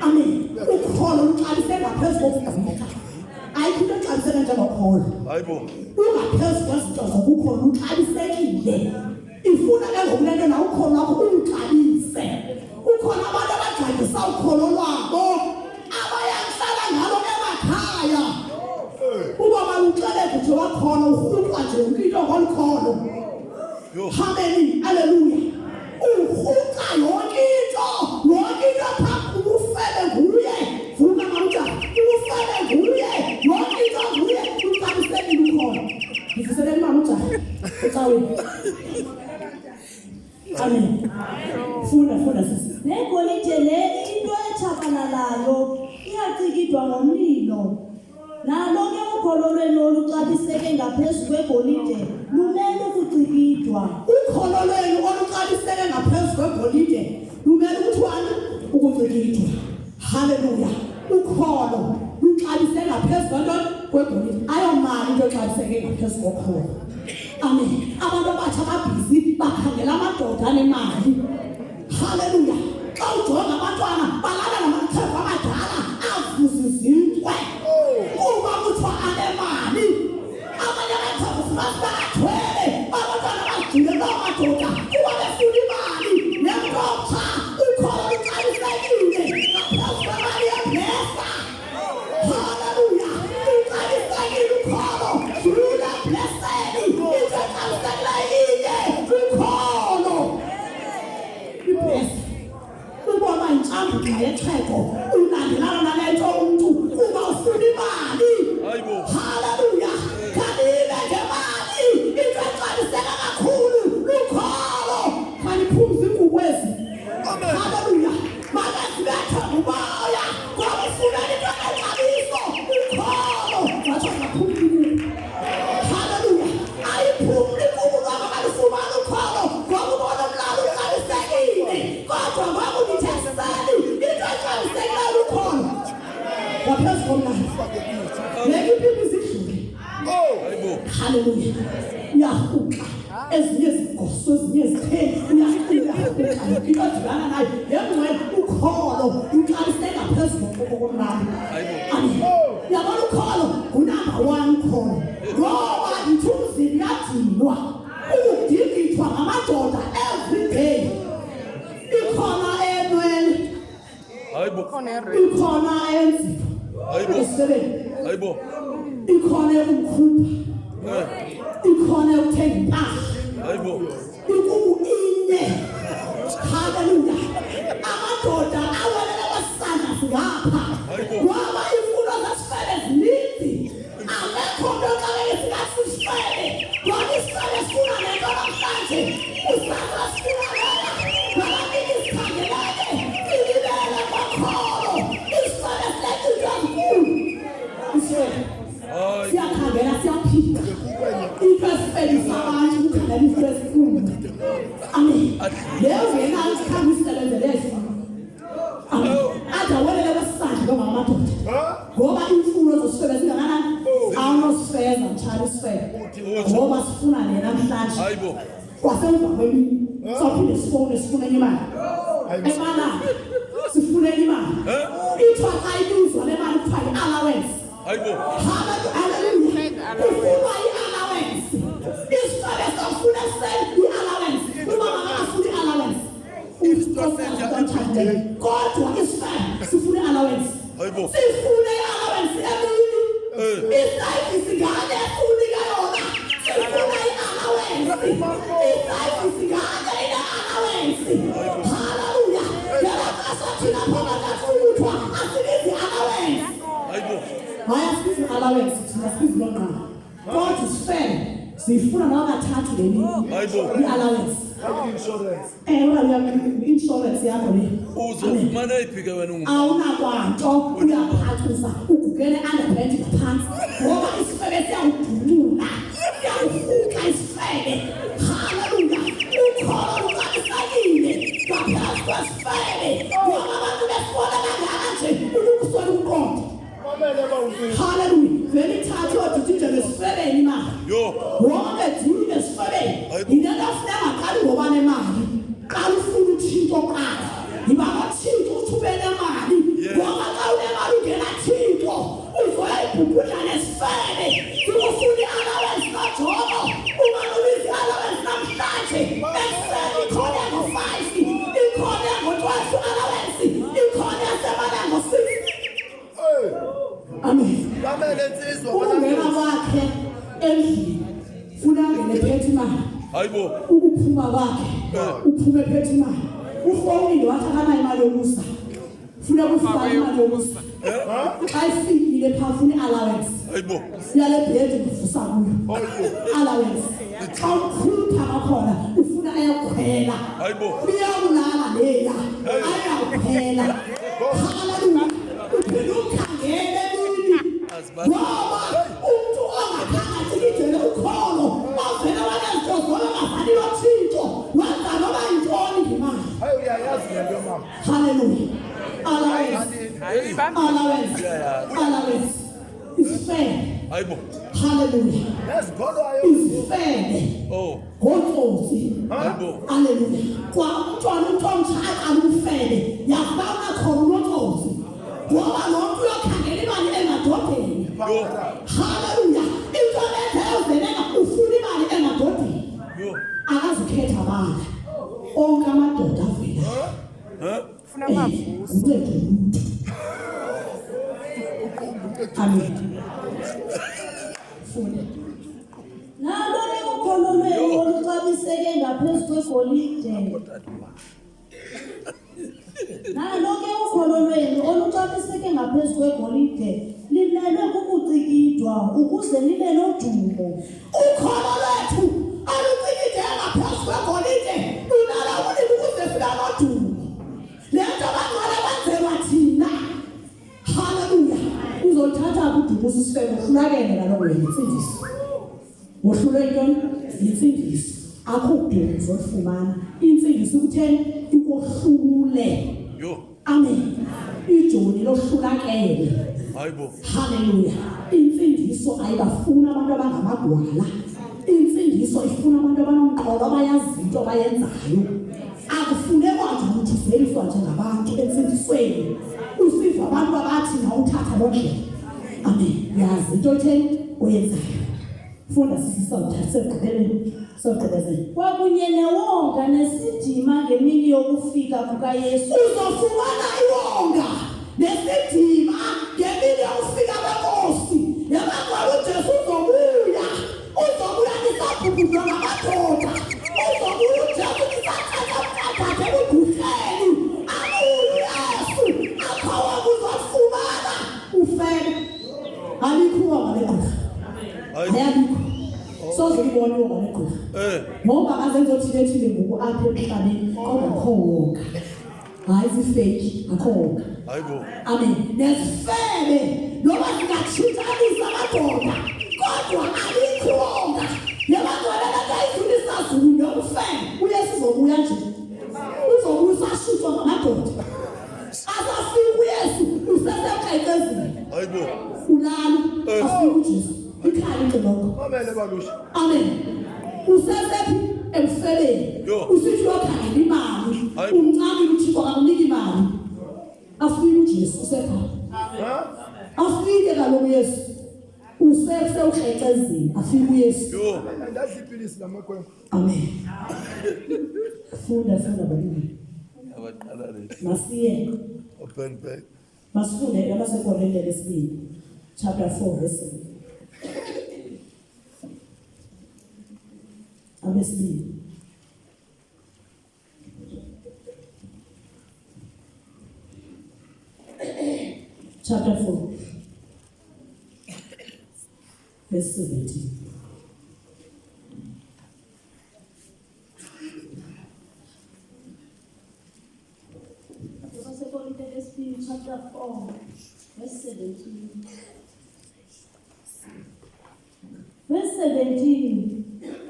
Amen. Ukholo luxabiseke ngaphezu kokuzibeka. Ayikho into exabiseke njengokholo. Hayibo. Ungaphezu kwezinto zokukholo luxabisekile. Ifuna ke ngoku le nto nawe ukholo lwakho uluxabise. Kukhona abantu abagxagisa ukholo lwabo abayakuhlala ngalo emakhaya. Uba maluxeleke nje wakhona urhuqwa nje yonke into ngolu kholo. Hameni, haleluya. Urhuqa yonke into, yonke into phambi ubufebe nguye. Vuka mamja, ubufebe nguye, yonke into nguye, uxabisekile ukhona. Ndivuseleni mama ujaha ecaweni. Amen. Funda, funda sisi. Negolide le into etshabalalayo iyacikidwa ngomlilo. Nalo ke ukholo lwenu oluxabiseke ngaphezu kwegolide lumele ukucikidwa. Ukholo lwenu oluxabiseke ngaphezu kwegolide lumele ukuthiwani? Ukucikidwa. Haleluya. Ukholo luxabiseke ngaphezu kwantoni? Kwegolide. Ayomali into exabiseke ngaphezu kokholo. Amen. Abantu abatsha babhizi bakhangela amadoda anemali. Haleluya. Xa ujonga abantwana balala namaxhego amadala avuza izinkwe. Kuba kuthiwa anemali. Abanye amaxhego fumanisa uba athwele abantwana bazigcine loo madoda kuba befuna imali. Nemntomtsha ukholo luxabisekile ngaphezu kwemali yeblesa. Haleluya. Luxabisekile ukholo. Dlula blessing. Into exabisekileyo inye lukholo. Ibless. Ubona intshambuxa yexhego ulandelana nale nto umntu kuba ufuna imali. Hayibo. Haleluya. Khanibe ngemali into exabiseka kakhulu lukholo. Khaniphumza iingubo ezi. Amen. Haleluya. Makazibethe ngumoya ngoba ufuna into enexabiso ukholo. Watsho ngaphumla ingubo. Haleluya. Ayiphumli ingubo ngoba balufumana ukholo ngoba ubona umlalo uxabisekile. Kodwa ngoba ndithe seli into exabisekileyo lukholo. Ngaphezu komlalo. Ngeke ipipi zidlule. Hayibo. Haleluya. Uyarhuqa ezinye zigoso ezinye zitheni uyarhuqa into odibana nayo yengcwele ukholo luxabise ngaphezu komlalo. Amen. Uyabona ukholo ngunamba one ukholo ngoba ndithi umzimba uyadinwa ukudingithwa ngamadoda every day. Ikhona enwele Hayibo. ikhona enzipho Hayibo. esebeni Hayibo. ikhona yokumkhupha Eh. ikhona yokuthenga impahla Hayibo. inkuku inye haleluya amadoda awelela kwasandla singapha ngoba iimfuno zesifebe zininzi akekho mntu oxakeke singathi sisifebe ngoba isifebe sifuna le nto namhlanje kusasa sifuna lena ngabaniki sikhangeleke silibele kwakholo. ngamadoda ngoba iimfuno zesifebe zingakanani Oh. awunosifeza mtshana isifebe ngoba sifuna le namhlanje Hayibo. kwasemva kwemini sawuphinde sifowune sifune enye imali emalanga sifune enye imali ithiwa xa ibizwa le mali kuthiwa yi-allowance Hayibo. Hallelujah. Kufunwa i-allowance. Isifebe sawufuna ekuseni i-allowance. Umama akafuni i-allowance. Kodwa isifebe sifuna i-allowance. Hayibo. Sifune i-allowance emini. Eh. Isayivisi ngane esiwunika yona. Sifuna i-allowance. Isayivisi ngane ine-allowance. Hallelujah. Ngelo xesha thina phakathi afuthwa asibizi allowance. Hayibo. Hayi asibizi allowance thina sibizi loo nqaba. Kodwa isifebe siyifuna noba kathathu ngemini. Hayibo. I-allowance. Insurance. Ewe, i-insurance yakho le. Uzofumana iphi ke wena ungu? Awunakwanto uyaphacuza ugugele underpant ngaphantsi ngoba isifebe siyawudulula siyawurhuqa isifebe. Haleluya! Ukholo luxabisekile ngaphezu kwesifebe ngoba abantu besibona kangaka nje ukukuswela ukuqonda. Mamele bawumpilo. Haleluya! Vele ithathe odidi nje ngesifebeni imali. Yho. Wonke dini esifebeni. Hayibo. Yile nto funeka ungaqali ngoba nemali. Qala ufuna utshintsho kuqala. Yiba notshintsho uthi ube nemali. Yeah. Ngoba xa unemali ungenatshintsho uzoyibhubhudla nesifebe. Sikufuna i-allowance kaJobo. Umane ubiza i-allowance namhlanje. Ekuseni ikhona ngo-5, ikhona ngo-12 allowance, ikhona yasemane ngo-6. Hey. Amen. Mamele insizwa. Ukungena kwakhe endlini funa angene phethe imali. Hayibo. Ukuphuma kwakhe uphume phethe imali. Ufowunile wathi akanayo imali yokusa. Funa kufaka imali yokusa. Xa ifikile phaa funa i-allowance. Hayibo. Yale bhedi ndivusa kuyo. Allowance. Xa ukhupha kwakhona ufuna ayokhwela. Hayibo. Uyakulala leya. Ayakuphela. Haleluya. Uphinde umkhangele emini. Ngoba umntu ongakhange atyikijele ukholo ovele wanezinto zonke ongafani noThixo wenza noba yintoni ngemali. Hayi uyayazi le nto mama. Haleluya. Allowance. Allowance. Allowance. Isifebe. Hayibo. Haleluya. Nezikholwayo. Izifebe. Oh. Ngootsotsi. Hayibo. Haleluya. Kwa umntwana umntu omtsha aqala ubufebe yakuba unakhona unotsotsi. Ngoba lo mntu uyokhangela imali emadodeni. Yho. Haleluya. Into emenza uzeneka ufuna imali emadodeni. Yho. Akazukhetha bala. Onke amadoda avela. Huh? Funa amavuso. Uncede umuntu. Amen. Funda. Nalo ke ukholo lwenu oluxabiseke ngaphezu kwegolide. Nalo ke ukholo lwenu oluxabiseke ngaphezu kwegolide limelwe kukucikidwa ukuze nibe nodumo. Ukholo lwethu alucikide ngaphezu kwegolide lunalo ulimi ukuze sibe nodumo. Le nto bangcwele benzelwa thina. Haleluya. Uzolithatha udumo usifebe uhlulakele kaloku wena insindiso. Wohlulwe yintoni? Yintsindiso. Akho udumo uzolifumana. Intsindiso ikutheni? Ikohlule. Yho. Amen. Ijoni lohlulakele. Hayibo. Haleluya. Intsindiso ayibafuni abantu abangamagwala. Intsindiso ifuna abantu abanomqolo abayazi into abayenzayo. Akufunekwa nje ukuthi uzeliswa njengabantu entsindisweni. Usiva abantu abathi nawuthatha loo ndlela. Amen. Yazi into etheni oyenzayo. Funda sisi sawuthatha sekugqibeleni sawugqibezela. Kwakunye newonga nesidima ngemini yokufika kukaYesu. Uzofumana iwonga nesidima ngemini yokufika kwenkosi. Yabangcwele uJesu uzobuya. Uzobuya nisabhubhudwa ngamadoda. Uzobuya uJesu nisathatha ebugqirheni. Abuye uYesu. Akho wonga uzofumana ufebe. Alikho iwonga legqirha. Hayibo. Ayabikho. Soze ulibone iwonga legqirha. Eh. Ngoba akazenza othile thile ngoku apha emhlabeni kodwa akho wonga. Hayi zifeki akho wonga. Hayibo. Amen. Nezifebe noba zingatshintshanisa amadoda kodwa alikho wonga. Yabantwana lento ayidlulisa zulu nobufebe. uYesu uzobuya nje. Uzobuya usashutshwa ngamadoda. Asafika uYesu usesemhlabeni. Usekrexezile. Hayibo. Ulala afike uJesu. Ikhala icilongo. Mamele balusha. Amen. Usesephi emfebeni. Yo. Usithi uyokhangela imali. Hayibo. Umncamile uThixo akakuniki imali. Afike uJesu usekhona. Ha? Afike kaloku uYesu. Usesewukrexezile afike uYesu. Yho. Ndadla ipilisi lamakhwenkwe. Amen. Funda funda balungu. Abaqala le. Masiye. Open back. Masifunde abaseKorinte lesibini chapter 4 verse 7. Abesibini. Chapter 4 verse 17. Abasekorinte besibini chapter 4 verse 17. Verse 17.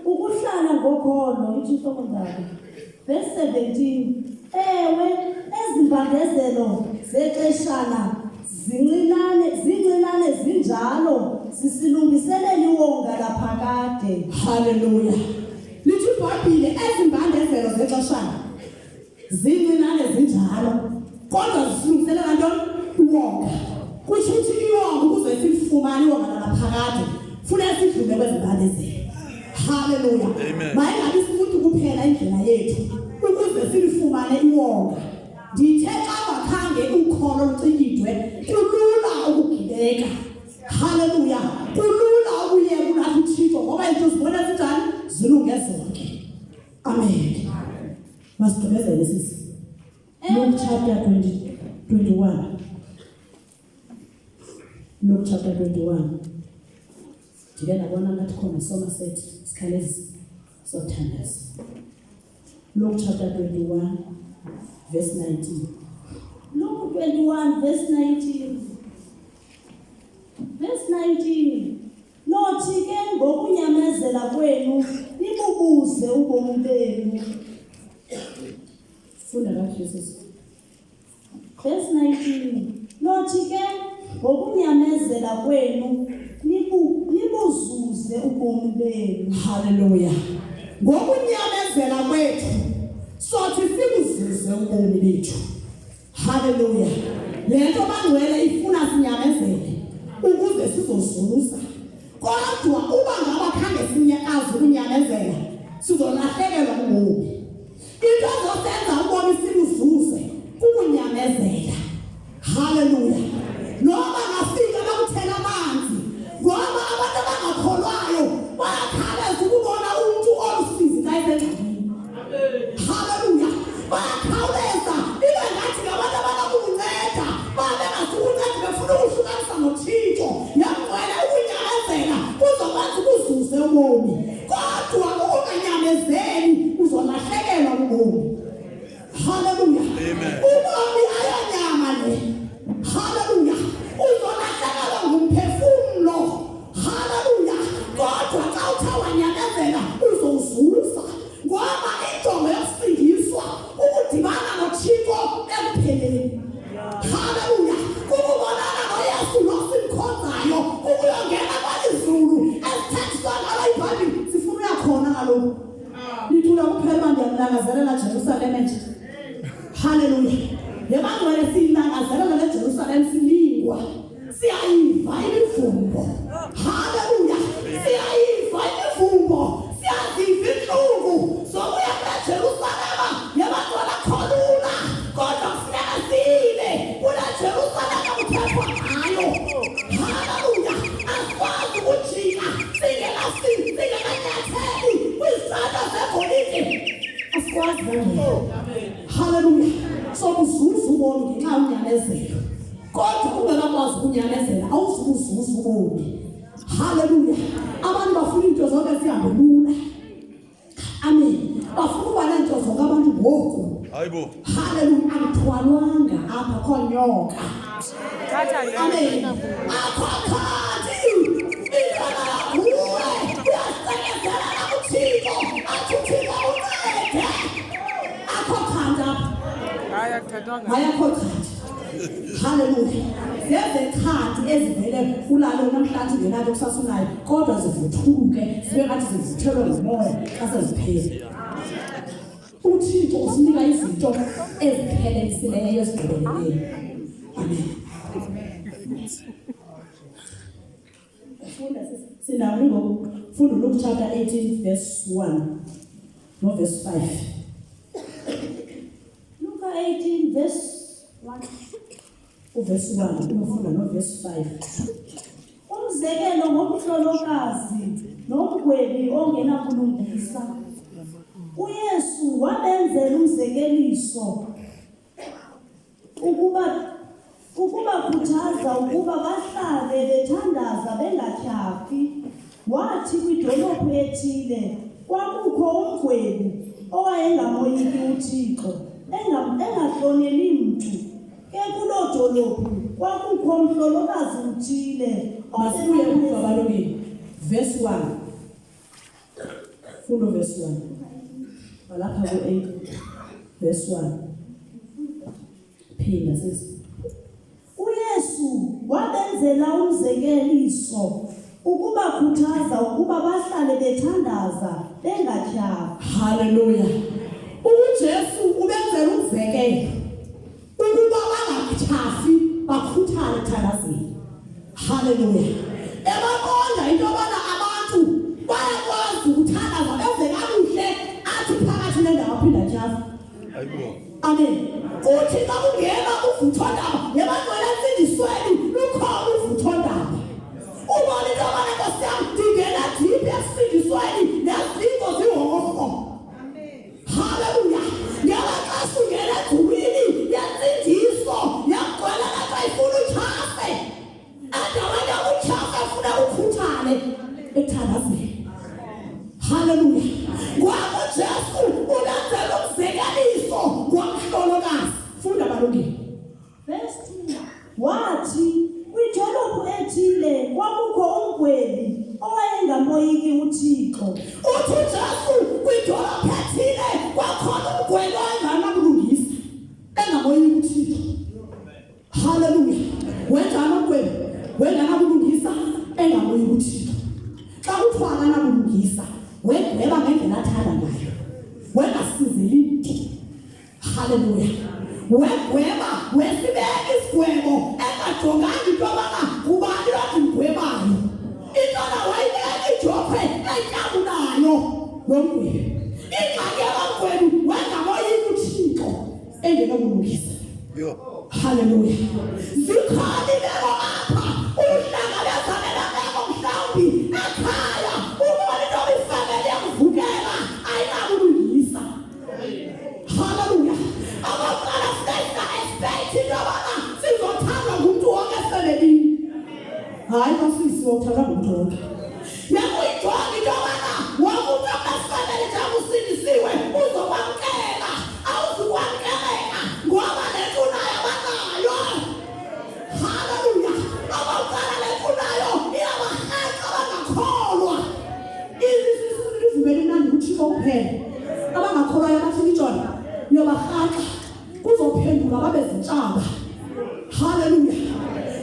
Ukuhlala ngokholo ithi inhloko-ndaba. Verse 17. Ewe, ezi mbandezelo zexeshana zincinane zincinane zinjalo zisilungiselela iwonga laphakade. Haleluya. Lithi iBhayibhile ezi mbandezelo zexeshana zincinane zinjalo kodwa zisilungiselela ntoni? Iwonga. Kutsho ukuthi iwonga ukuze silifumane iwonga lanaphakade funeka sidlule kwezi mbandezelo. Haleluya. Amen. Mayingabi simuntu kuphela indlela yethu ukuze silifumane iwonga. Ndithe xa ngakhange ukholo lucinyidwe kulula ukugibeka. Haleluya. Kulula ukuyeka ulahla uThixo ngoba izinto zibona zinjani? Zilunge zonke. Amen. Masigqibezele sisi. Luke chapter 20, 21. Luke chapter 21. Ndike ndabona ngathi khona Somerset sikhalezi sothandaza. Luke chapter 21 verse 19. Luke 21 verse 19. Verse 19. Nothi ke ngokunyamezela kwenu nibubuze ubomi benu. Funda kakuhle sisi. Verse 19. Nothi ke ngokunyamezela kwenu nibuzuze ubomi benu. Haleluya. Ngokunyamezela kwethu sothi sibuzuze ubomi bethu. Haleluya. Le nto bangcwele ifuna sinyamezele ukuze sizozuza. Kodwa uba ngaba khange sinyakaze ukunyamezela sizolahlekelwa bubomi. Into ezosenza ubomi sibuzuze kukunyamezela. Haleluya. Noma ngafika bakuthela amanzi ngoba abantu abangakholwayo bayakhaleza ukubona umuntu olusizi xa esengxakini. Haleluya. Bayakhawuleza ibe ngathi ngabantu abanokukunceda babe ngasukunceda befuna ukuhlukanisa noThixo. Yamngcwele ukunyamezela kuzokwenza ukuzuze ubomi. Kodwa ukunganyamezeli uzolahlekelwa bubomi. Haleluya. Amen. Ubomi ayonyama le. Haleluya. Uzolahlekelwa ngumphefumlo. Haleluya. Kodwa xa uthe wanyamezela uzowuzuza. Ngoba injongo yokusindiswa ukudibana noThixo ekupheleni. Haleluya. Kukubonana noYesu lo simkhonzayo ukuyongena kwelizulu esithenjiswa ngalo iBhayibhile. Sifuna uya khona kaloku. Lithula kuphela uba ndiyakulangazelela Jerusalem nje. Haleluya. Yebangcwele siyilangazelela le Jerusalem silingwa. Siyayiva imivumbo. Haleluya. Siyayiva imivumbo. Siyaziva intlungu zokuya kule Jerusalema. Yebangcwele kholula. Kodwa kufuneka sile kule Jerusalema kuthethwa ngayo. Haleluya. Asikwazi ukujika singekanyatheli kwizitsata zegolide. Asikwazi kanjalo. Haleluya. Sokuzuza ubomi ngenxa yonyamezelo. Kodwa ungakakwazi ukunyamezela awuzukuzuza ubomi. Haleluya. Abantu bafuna iinto zonke zihambe lula. Amen. Bafuna uba neento zonke abantu ngoku. Hayibo. Haleluya. Akuthwalwanga apha khonyoka. Amen. Akho khathi. Intwana nguwe. Uyasekezelela kuThixo. Athi uThixo uncede. Akho khanti apha. Hayi akuthethwanga. Hayi akho khanti. Haleluya. zezechadi ezivele ulalo namhlanje ungenanto kusasa unayo kodwa zivuthuluke zibe ngathi zivuthelwe ngumoya xa seziphela. UThixo usinika izinto eziphelelisileyo ezigqibeleleyo. Amen. Funda sinawo ngoku. Funda uLuke chapter 18 verse 1 no verse 5. Luka 18 verse 1. Uverse 1 uyofunda no verse 5. Umzekelo ngomhlolokazi nomgwebi ongenabulungisa. UYesu wabenzela umzekeliso ukuba ukubakhuthaza ukuba bahlale bethandaza bengatyhafi. Wathi kwidolophu ethile kwakukho umgwebi owayengamoyiki uThixo, engahloneli mntu. Ke kuloo dolophu kwakukho mhlolokazi uthile. Masibuye umva balungile. Verse 1. Funda verse 1. Walapha ku-8 verse 1. Phinda sisi. UYesu wabenzela umzekeliso ukubakhuthaza ukuba bahlale bethandaza bengatyhafi. Haleluya. UJesu ubenzela umzekelo ukuba bangatyhafi bakhuthale ekuthandazeni. Haleluya. Ebaqonda into yobana abantu bayakwazi ukuthandaza benze kakuhle athi phakathi nendawo aphinda atyhafe. Amen. Kuthi xa kungena uvuthondaba ngebangcwele entsindisweni lukhona uvuthondaba. Ubona into yobana Nkosi yam ndingena deep ekusindisweni nezinto zihorho. Haleluya. Ngela xesha ungena enzulwini yentsindiso yamgcwele xa ifuna utyhafe. Endaweni yokutyhafa funa ukhuthale ekuthandazeni. Haleluya. Ngoku Jesu ulenzela umzekeliso ngomhlolokazi. Funda balungile. Verse 2 Wathi kwidolophu ethile kwakukho umgwebi owayengamoyiki uThixo. Uthi uJesu kwidolophu ethile kwakhona umgwebi owayenganabulungisa engamoyiki uThixo. Haleluya. Wenjani umgwebi? Wenganabulungisa engamoyiki uThixo. Xa kuthiwa akanabulungisa, wegweba ngendlela athanda ngayo. Wengasizeli mntu. Haleluya. Wegweba, wesibeka isigwebo engajonganga into yobana ngubani lo ndimgwebayo. Intwana wayibeka idyokhwe etyabulayo lo mgwebi. Ingxaki yabamgwebi wengamoyiki uThixo engenobulungisa. Haleluya. Zikhona imeko apha uhlangabezane nameko mhlawumbi ekhaya ubona into yoba ifameli yakuvukela ayinabulungisa. Haleluya. Okokuqala funeka expect into yobana sizothandwa ngumntu wonke efemelini. Hayi masisi wothandwa ngumntu wonke. Yakuyijonga into yobana wonke umntu okafemeli njengoba usindisiwe uzokwamkela awuzukwamkeleka ngoba le nto unayo abanayo. Haleluya. Okokuqala le nto unayo iyabarhaxa abangakholwa. Ivumele imnandi kuThixo kuphela. Abangakholwayo abathi nijona niyobarhaxa kuzophenduka babe zintshaba. Haleluya.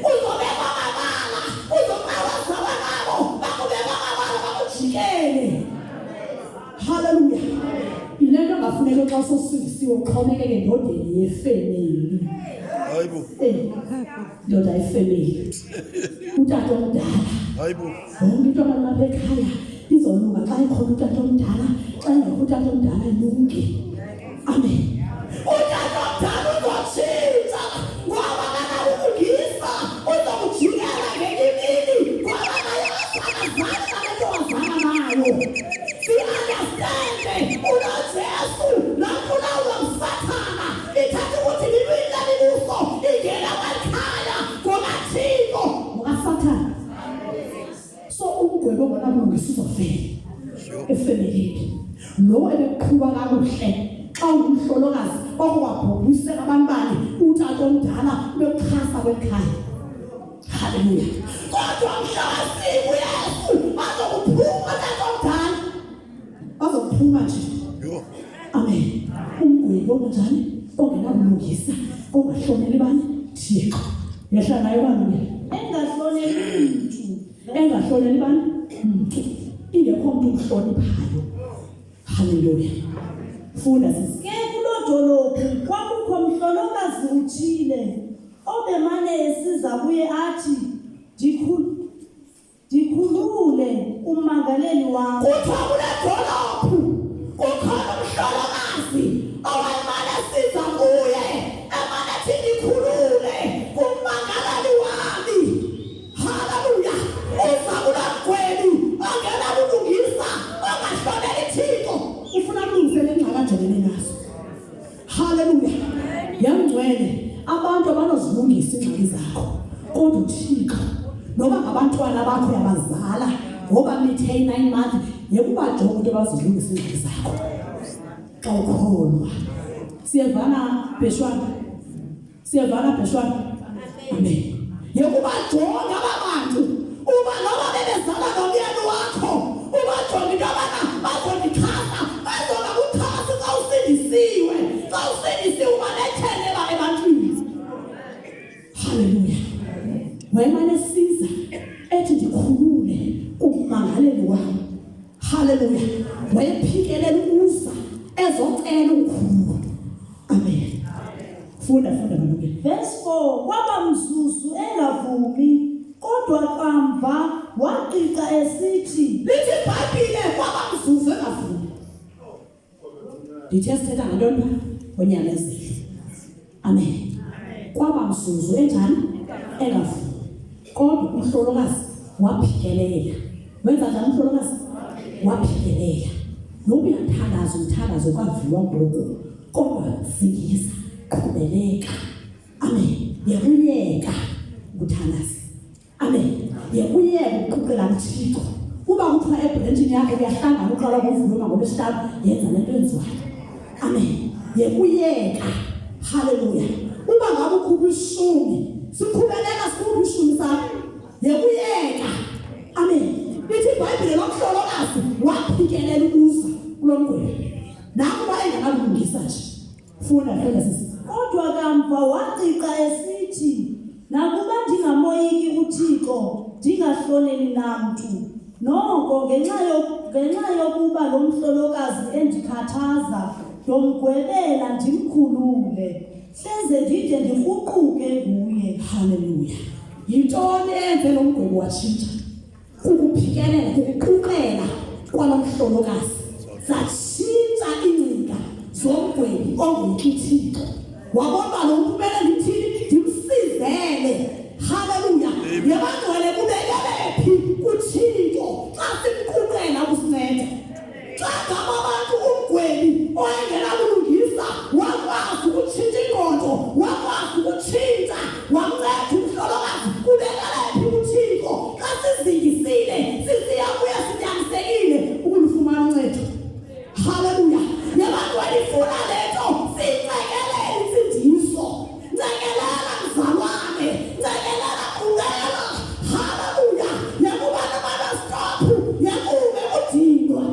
Uzobekwa amabala, uzoqawazalwa nabo, bakubeka amabala bakujikele. Haleluya. Yile nto engafuneka xa sosindisiwe uxhomekeke endodeni yefemeli. Hayibo. Eh, ndoda yefemeli. Utata omdala. Hayibo. Yonke into abantu apha ekhaya izolunga xa ekhona utata omdala, xa engekho utata omdala ilunge. Amen. Utata omdala uzotshintsha ngoba kanabulungisa, uzokujikela ngenye imini ngoba naye akazange nale nto wazana nayo. Si-understande unoJesu nakulawulwa nguSathana ithatha ukuthi lilwimi lemibuso ingena kwelikhaya ngokaThixo ngokaSathana. So umgwebo ongonabulungisa uzovela efemelini. Lo ebekuqhuba kakuhle xa ungumhlolokazi okwabhubhisela abantu bani utata omdala bekuxhasa kwelikhaya. Haleluya. Kodwa mhla wafika uYesu bazokuphuma tata omdala. Bazokuphuma nje. Yho. Amen. Umgwebi onjani ongenabulungisa ongahloneli bani Thixo. Yehla nayo balungile. Engahloneli mntu. Engahloneli bani? Mntu. Ingekho mntu umhloniphayo. Haleluya. Funda sisi. Ke kuloo dolophu kwakukho mhlolokazi uthile obemane esiza kuye athi, Ndikhulule ummangaleli wam. Kuthiwa kule dolophu kukhona umhlolokazi owayemane esiza kuye emane ethi ndikhulule kummangaleli wami. Haleluya! Uza kulaa mgwebi ongenabulungisa ongahloneli Thixo, ufuna kulungisele ingxaki ajongene nazo. Haleluya! Yangcwele, abantu abanozilungisa iingxaki zakho, kodwa uThixo noba ngabantwana bakho uyabazala ngoba mithe i-nine month yekubajonga into bazilungisa iingxaki zakho xa ukholwa. Siyevana Bheshwana? Siyevana Bheshwana? Amen. Yekubajonga aba bantu uba noba bebezala nomyeni wakho ubajonga into yobana bazondixhasa bazoba kuxhasa xa usindisiwe xa usindisiwe uba nethemba ebantwini. Haleluya. Wayemane esiza ethi ndikhulule kummangaleli wam. Haleluya. Wayephikelela ukuza ezocela ukukhululwa. Amen. Funda funda malungelo. Verse 4 Kwaba mzuzu engavumi, kodwa kamva waqiqa esithi, Lithi iBhayibhile kwaba mzuzu engavumi. Ndithe sithetha ngantoni pha? Ngonyamezelo. Amen. Kwaba mzuzu enjani? Engavumi. Kodwa umhlolokazi waphikelela. Wenza njani umhlolokazi? Waphikelela. Noba uyathandaza umthandazo kwaviwa ngoku, kodwa zingisa, qhubeleka. Amen. Yekuyeka ukuthandaza. Amen. Yekuyeka ukuquqela kuThixo. Uba kuthiwa ebhrentshini yakho uyahlangana uqala ngomvulo ngolwesihlanu, yenza le nto yenziwayo. Amen. Yekuyeka. Haleluya. Uba ngabe ukhupha ishumi, siqhubeleka sikhupha ishumi sakho. Yekuyeka. Amen. Ithi iBhayibhile lo mhlolokazi waphikelela ukuza kulo mgwebo. Nakuba engenabulungisa nje. Funda funda sisi. Kodwa kamva waqiqa esithi, Nakuba ndingamoyiki uThixo, ndingahloneli namntu, noko ngenxa ngenxa yokuba lo mhlolokazi endikhathaza, ndomgwebela ndimkhulule, hleze ndide ndikruquke nguye. Haleluya. Yintoni eyenze lo mgwebo watshintsha? Kukuphikelela, kukuquqela kwalo mhlolokazi. Zatshintsha iingcinga zomgwebi ongoyiki Thixo. Wabona uba lo mntu kumele ndimthini? Ndimsizele. Haleluya. Yebangcwele kubekele phi kuThixo xa simquqela ukusinceda? Xa ngaba abantu umgwebi owayengenabulungisa wakwazi ukutshintsha ingqondo, wakwazi ukutshintsha, wamnceda umhlolokazi, kubekele phi kuThixo xa sizingisile, sisiya kuye sinyanisekile ukulufumana uncedo. Haleluya. Yebantwana ifuna le nto siyicekelele insindiso. Ncekelela mzalwane, ncekelela qhubeka. Haleluya. Yekuba namana stop, yekume kudinwa.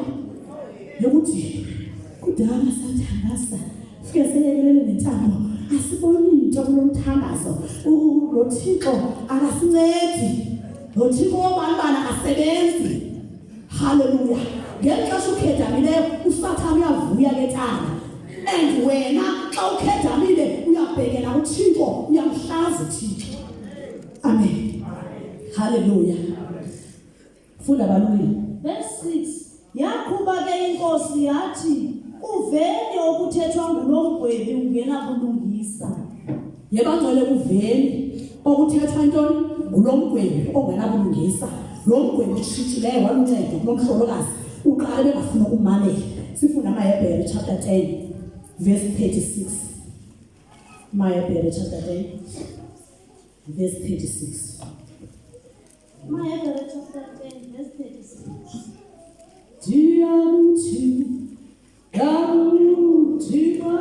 Yekudinwa. Kudala sathandaza. Fike seyekelele nentambo. Asiboni into kulo mthandazo. Lo Thixo akasincedi. Lo Thixo wobani bani akasebenzi. Haleluya. Ngeli xesha ukhedamileyo uSathane uyavuya ke tana. And wena xa ukhedamile uyabhekela kuThixo, uyamhlaza uThixo. Amen. Haleluya. Funda balungile. Verse 6 Yaqhuba ke inkosi yathi, Kuveni okuthethwa ngulo mgwebi ungenabulungisa. Yebangcwele kuveni okuthethwa ntoni ngulo mgwebi ongenabulungisa. Lo mgwebi utshintshileyo waluncedo kulo mhlolokazi uqale bengafuni ukumamela. Sifunda amaHebhere chapter 10 verse 36. AmaHebhere chapter 10 verse 36. AmaHebhere chapter 10 verse 36. Ndiyakuthi ndakudinwa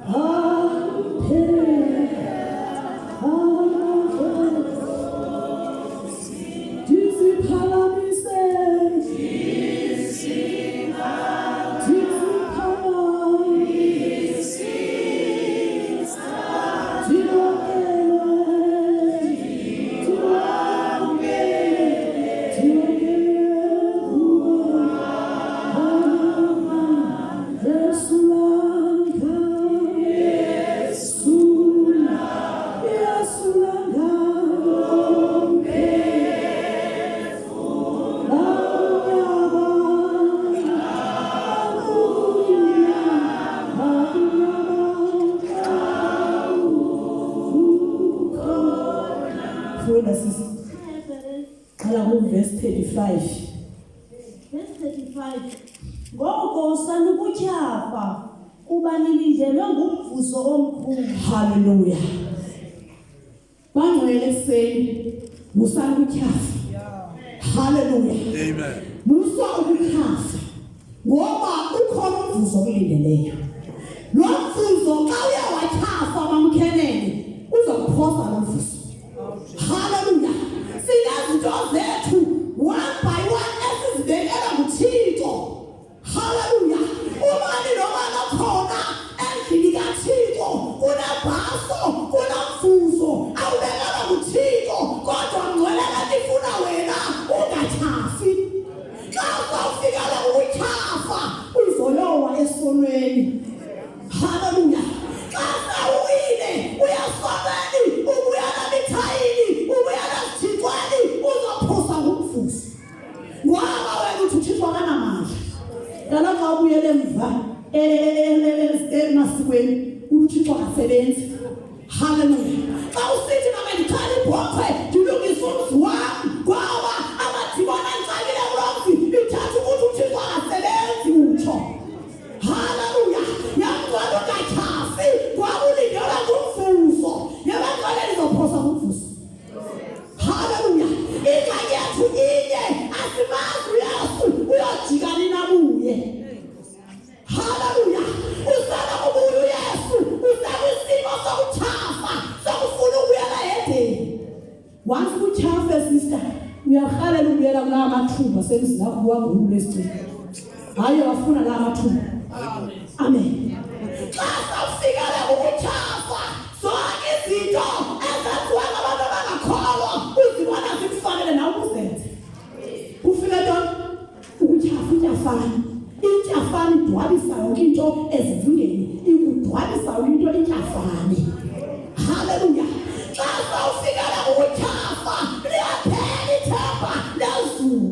aphele amandla ndiziphakamise ndiziphakamise ndibonele. Funda sisi. Qala ku-verse 35. Verse 35. Ngoko sanukutyhafa kuba nilindelwe ngumvuzo omkhulu. Hallelujah. Bangcwele ekuseni musani ukutyhafa. Hallelujah. Amen. Musa ukutyhafa ngoba ukhona umvuzo okulindeleyo. Lo mvuzo xa uye watyhafa mamkhenene uzokuphosa lo mvuzo. Hallelujah. Sinezinto zethu one by one esizibekela nguThixo. Hallelujah. Ubani nobani okhona endlini kaThixo unebhaso, kunomvuzo awubekelwa nguThixo kodwa ngcwele lento ifuna wena ungatyhafi. Xa uzawufikela ukutyhafa uzoyowa esonweni. Hallelujah. Xa sewuwile uyasonweni ubuyela mithayini ubuyela esithixweni uzophosa ngumvuzo. Ngoba wena uthi uThixo akanamandla. Kaloku xa ubuyele emva emasikweni uthi uThixo akasebenzi. Hallelujah. Xa usithi make ndiqale ibhokhwe ndilungise umzi wam ngoba amadimoni andixakile kulo mzi ithatha ukuthi uThixo akasebenzi utsho. Hallelujah. Yamngcwele ungatyhafi ngoba ulindelwa ngumvuzo. Yabangcwele nizophosa ngumvuzo. Haleluya. Ingxaki yethu inye, asimazi uYesu uyojika nini abuye. Haleluya. Usana kubuya uYesu, usekwisimo sokutyhafa, sokufuna ukubuyela ehedeni. Once utyhafe sister, uyarhalela ukubuyela kulaa mathumba asemzini wakho uwagulule esicini. Hayi wafuna la mathuba. Amen. Xa sawufikele ukutyhafa zonke izinto ezenziwa ngabantu abangakholwa uzibona zikufanele nawe uzenze. Kufike ntoni? Ukutyhafa intyafane. Intyafane idwabisa yonke into ezingcingeni, ikudwabisa yonke into intyafane. Haleluya. Xa sawufikele ukutyhafa liyaphela ithemba lezulu.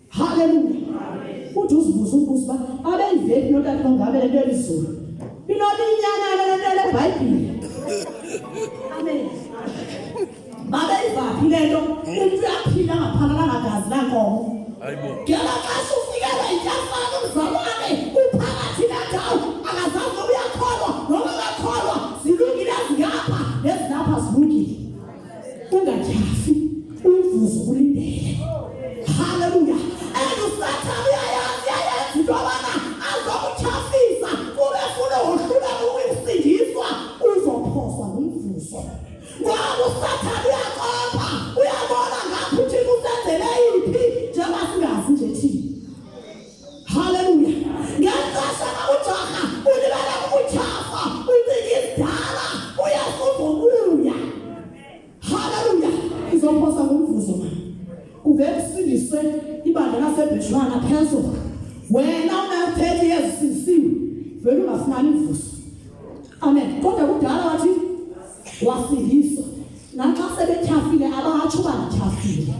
Haleluya. Uthi uzibuza umbuzo uba abeyiveki notata ongabe le nto elizulu. Inoba inyana le nto leBhayibhile. Amen. Babeyivaphi le nto? Umntu uyaphila angaphalalanga gazi lankomo. Hayibo. Ngelo xesha ufikelwa yintyafana umzalwane uphakathi nendawo akazazi noba uyakholwa noba akakholwa zilungile ezingapha nezilapha zilungile. Ungatyhafi, umvuzo ukulindele. Haleluya. And uSathane uyayazi uyayenza into yobana azokutyhafisa kube efuna wohluleka ukusindiswa uzophoswa ngumvuzo. Ngoba uSathane uyakopa, uyabona ngapha uThixo usenzele iphi njengoba singazi nje thina. Haleluya. Ngexesha lakujaha ulibele kukutyhafa ucinga isidala uyakuzobuya. Haleluya. Izophosa ngumvuzo ma. Kuve kusindiswe ibandla laseBheshwana phezulu. Wena una-30 years usindisiwe vele ungafumani mvuzo. Amen. Kodwa kudala wathi wasindiswa. Naxa sebetyhafile abatsho uba ndityhafile.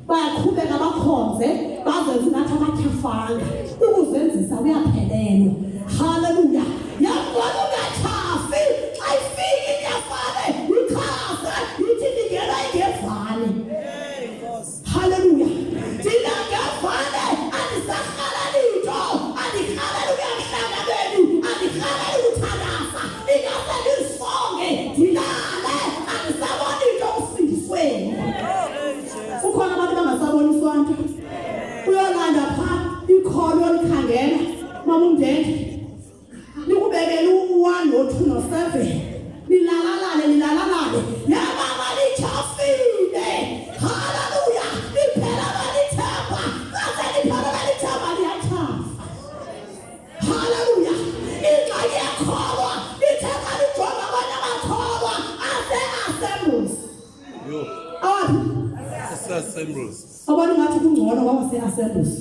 Bayaqhubeka bakhonze bazenze ngathi abatyhafanga. Ukuzenzisa kuyaphelelwa. Haleluya. Yabona ungatyhafi xa ifika inyafane ichaze ithi ndingena ingevane. Haleluya. Thina ngevane andisarhaleli nto, andirhaleli ukuya emhlanganweni, andirhaleli ukuthandaza, ingase ndizisonge ndilale, andisaboni nto kusindisweni. Kukhona abantu abangasaboniswa nto. Uyolanda pha ikholo olikhangela mama umndende. Likubekele u-1 no-2 no-7. Nilalalale nilalalale. Yababa lityhafile. Haleluya. Liphelelwa lithemba. Lase liphelelwa lithemba liyatyhafa. Haleluya. Ingxaki yekholwa lithe xa lijonga abanye amakholwa ase-assemblies. Yo. Awaphi? Assemblies. Abantu ngathi kungcono kwabase-assemblies.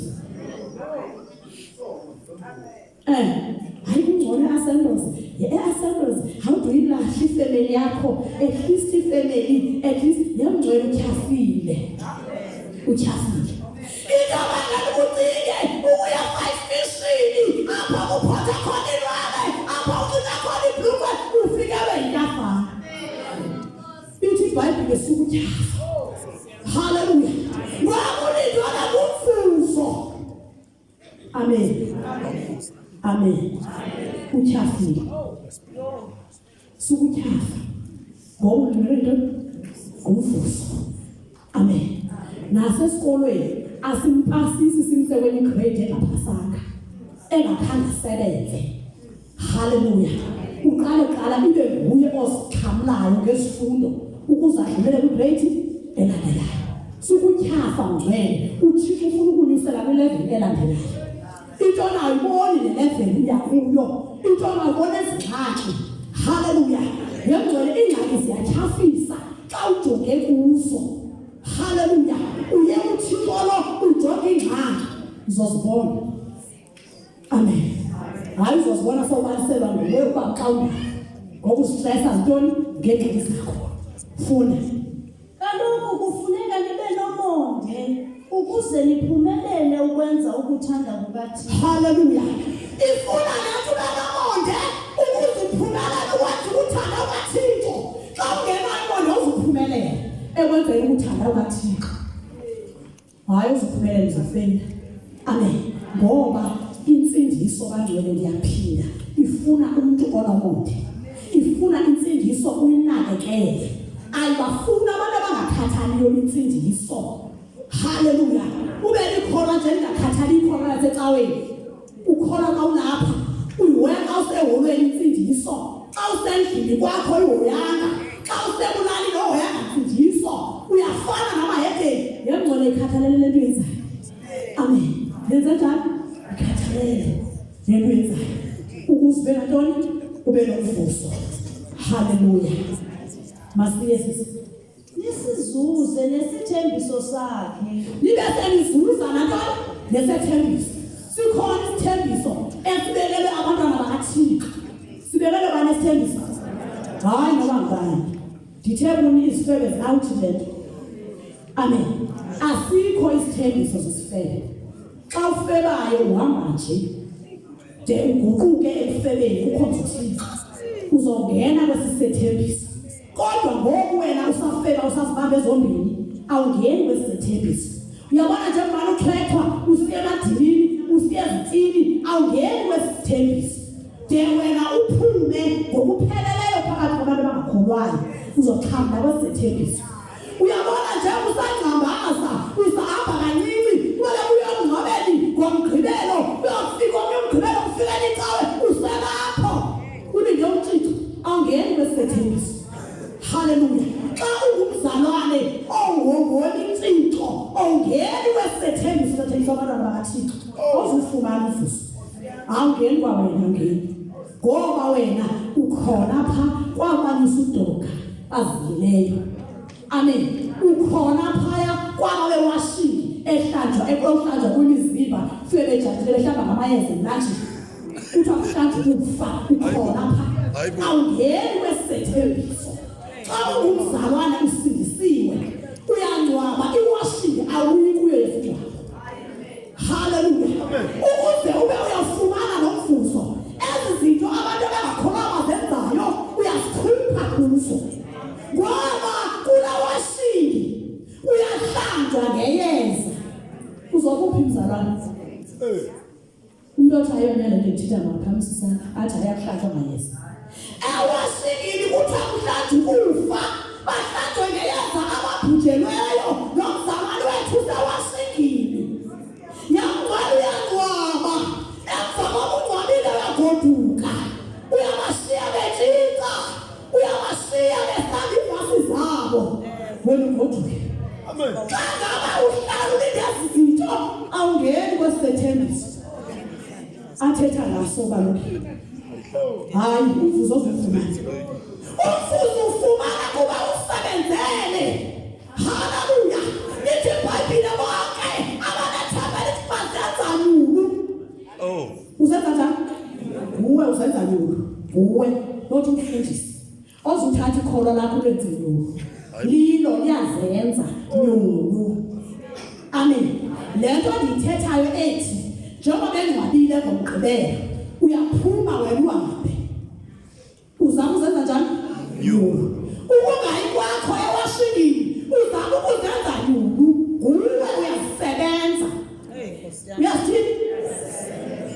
Eh, hayi kungcono i-assemblies. Ye-assemblies how do ilahle ifemeli yakho at least ifemeli at least yemngcwele utyhafile utyhafile into abangela ucinge ukuya five mishini apho kuphotha khona inwele apho ucinga khona ibhlukwe ufikelwe yintafana ithi ibhayibhile sukutyhafa haleluya wakulindwana ngumfuzo amen amen utyhafile sukutyhafa ngoba ulindele into ngumvuzo amen nasesikolweni asimpasisi simse kwenye igrade engaphasanga engakhange asebenze haleluya uqale qala ibe nguye ozixhamlayo ngezifundo ukuze adlulele kwigrade elandelayo sukutyhafa ngcwele uthixo ufuna ukunyusela kwilevel elandelayo into ongayiboni le level uya kuyo into ongayiboni ezingxaki haleluya ngengcwele iingxaki ziyatyhafisa xa ujonge kuzo haleluya uye uthixo lo ujonge iingxaki uzozibona amen hayi uzozibona sowubaliselwa nguwe uba xa ngoba uzistresa zintoni ngeengxaki zakho funda Kaloku kufuneka nibe nomonde ukuze niphumelele ukwenza ukuthanda kukaThixo. Haleluya. Ifuna nathi ube nomonde ukuze uphumelele ukwenza ukuthanda kukaThixo. Xa ungenayo umonde awuzuphumelela ekwenzeni ukuthanda kukaThixo. Hayi uzuphumelela uzafeyila. Amen. Ngoba intsindiso kangcwele ndiyaphinda ifuna umntu onomonde. Ifuna intsindiso uyinakekele. Ayibafuni abantu abangakhathaliyo intsindiso. Haleluya. Ube likholwa nje lingakhathali ikholwa lasecaweni. Ukholwa xa ulapha, uyihoya xa useholweni intsindiso. Xa usendlini kwakho uyihoyanga. Xa usebulalini ohoyanga ntsindiso. Uyafana namahedeni. Yengcwele ikhathalele le nto uyenzayo. Amen. Yenze njani? Ikhathalele le nto uyenzayo. Ukuze ube nantoni? Ube nomvuzo. Haleluya. Masiye sisi. Nisizuze nesithembiso sakhe. Nibe senizuza nantoni? Nesethembiso. Sikhona isithembiso esibekelwe abantwana bakaThixo. Sibekelwe bani isithembiso? Hayi noba ngubani. Ndithe kuni izifebe zawuthi le nto. Amen. Asikho isithembiso sesifebe. Xa ufebayo uhamba nje. De uguquke ekufebeni ukhonze uThixo. Uzongena kwesi sethembiso. Kodwa ngoku wena usafeba usazibamba ezombini awungeni kwesi sethembiso. Uyabona njengoba uthwethwa usiya emadilini usiya ezitini awungeni kwesi sithembiso. De wena uphume ngokupheleleyo phakathi kwabantu abangakholwayo uzoxhamla kwesi sethembiso. Uyabona nje usangcambaza usahamba kancinci kumele uye emngcwabeni ngomgqibelo uyofika omnye umgqibelo kufikela icawe uselapho ulinde umtshintsho awungeni kwesethembiso haleluya xa ungumzalwane ongongoni intshintsho awungeni kwesethembiso sethembisa abantwana bakathixo ozufumana uvuso awungeni kwawena ungeni ngoba wena ukhona pha kwabanyusa udonga bazileyo amen ukhona phaya kwaba bewashile ehlanjwa ekohlanjwa kwimizimba fike bejajile behlamba ngamayeza manje kuthiwa kuhlanjwa ukufa ukhona pha awungeni kwesethembiso xa ungumzalwane usindisiwe uyangcwaba iwashile awuyi kuyo yesingcwabo Haleluya. Ukuze ube uyafumana nomvuzo. Ezi zinto abantu abangakholwa bazenzayo uyazikhupha kuzo. Ngoba kulawashini uyahlanjwa ngeyeza. Uzokuphi mzalwane? Eh. Umntu othi ayona le nto ndithetha makaphamisisa athi ayakuhlanjwa mayeza. Ewashingini kuthiwa kuhlanjwa ukufa bahlanjwe ngeyeza ababhujelweyo nomzalwane wethu usewashingini. Yamngcwaba uyangcwaba emva kokungcwabile uyagoduka uyabashiya betshintsha uyabashiya behlamba iivasi zabo wena ugoduke. Amen. Xa ngaba uhlala ulinde ezi zinto awungeni kwesi sethembiso athetha ngaso kaloku. Hayi umvuzo ozufumana. Umvuzo ufumana kuba usebenzele. Haleluya. Lithi iBhayibhile bonke abanethemba lithi bazenza nyulu. Oh. Uzenza njani? Nguwe uzenza nyulu. Nguwe. not umfundisi ozuthatha ikholwa lakho ulenze nyulu. Lilo liyazenza nyulu. Amen. Le nto ndiyithethayo ethi njengoba bengcwabile ngoMgqibelo uyaphuma wena uhambe. Uzama uzenza njani? Nyulu. Ukungayi kwakho ewashingini uzama ukuzenza nyulu. Nguwe uyasebenza. Uyazithini?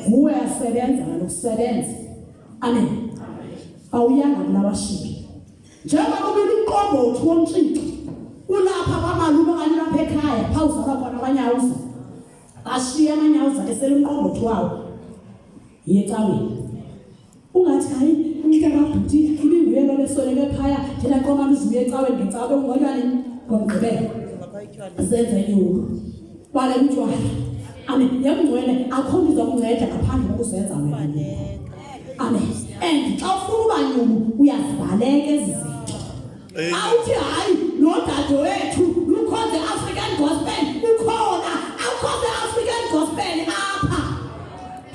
Nguwe uyasebenza kaloku sebenza. Amen. Awuyanga kula washingi. Njengoba kubili umqombothi womtshintshi ulapha kwamalume okanye ulapha ekhaya pha uzalwa khona kwanyawuza. Bashiya amanyawuza esele umqombothi wawo. Yiye ecaweni. Ungathi hayi umntakabhuti ibinguye lo besweleke phaya thina qomana uzuye ecaweni ngecawe bekungcwatywa nini ngoMgqibelo. Zenze nyulu. Bale utywala. Amen. Yemngcwele akho nto izokunceda ngaphandle kokuzenza wena. Amen. And xa ufuna uba nyulu uyazibaleka ezi zinto. Awuthi hayi nodadewethu lukhonze African Gospel ukhona awukhonze African Gospel apha.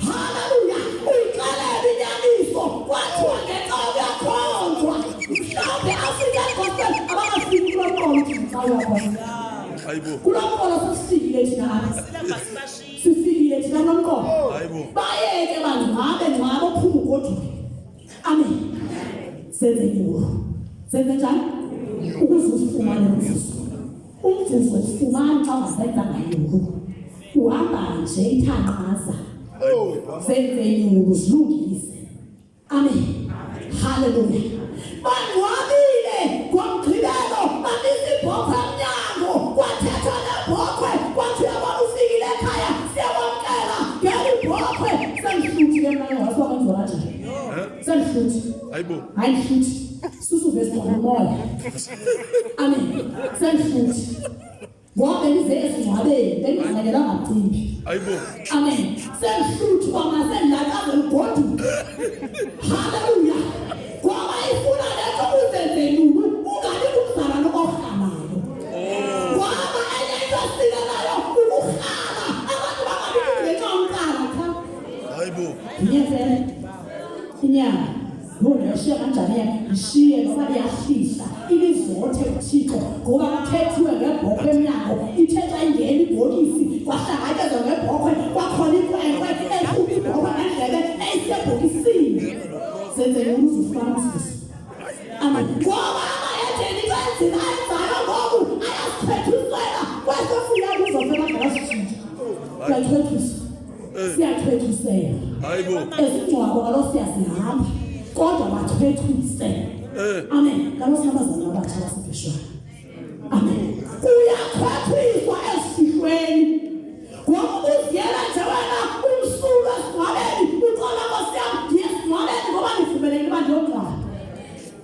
Haleluya! Uyixelele inyaniso kwathiwa ngecawa kuyakhonzwa. Mhlawumbi African Gospel abakafiki kulo mqolo uthi ngecawa uyakhonzwa. Hayibo. Kulo mqolo sesifikile thina apha. Sifikile thina kulo mqolo. Hayibo. Bayeke bangcwabe ngcwabe uphuma ugoduke. Amen. Senze nyulu. Senze njani? Ukuze ufumane umvuzo. Umvuzo ufumana xa ungazenzanga nyulu. Uhamba nje ithanqaza. Senze nyulu zilungise. Amen. Hallelujah. Bangcwabile ngoMgqibelo bamisa ibhokhwe emnyango kwathethwa nebhokhwe kwathi uyabona ufikile ekhaya siyakwamkela ngena ibhokhwe sendihluthi ke mna ke wasuka kwenziwa kanjani sendihluthi Hayibo. hayi ndihluthi susuve sigcwala umoya amen sendihluthi ngoba bendize esingcwabeni bendingafanelanga mcimbi Hayibo. Amen. Sengihluthi kwama sendilaqaze ugoduke. Haleluya. Ngoba ifuna lento uzenze lulu ungabi kumzalwane ohlalayo. Ngoba enye into esilelayo ukuhlala abantu bangabi ngenxa yomqala cha. Hayibo. Nginyethele. Inyama. Yona yashiya kanjani yena? Ishiye noba iyahlisa. Ilizothe kuThixo ngoba kuthethiwe ngebhokhwe emnyango. Ithe xa ingena ibhokisi kwahlangatyezwa ngebhokhwe kwakhona inkwenkwe ekhupha ibhokhwe ngendlebe eyisebhokisini. Senze yona uzufumana umvuzo. Amen. Ngoba abayedeni into enzima ayenzayo ngoku ayasichwethusela kweso siya kuzo sebangakasitshintsha. Siyachwethuswa. Siyachwethusela. Hayibo. Esingcwabo kaloku siyasihamba kodwa bachwethuse. Amen. Kaloku sinabazalwane abatsha basebheshwana. Amen. Kuyachwethwiswa esifihlweni. Ngoba uziyela nje wena umsulwa esingcwabeni uxola nkosi yam ndiye esingcwabeni ngoba ndivumelekile uba ndiyongcwaba.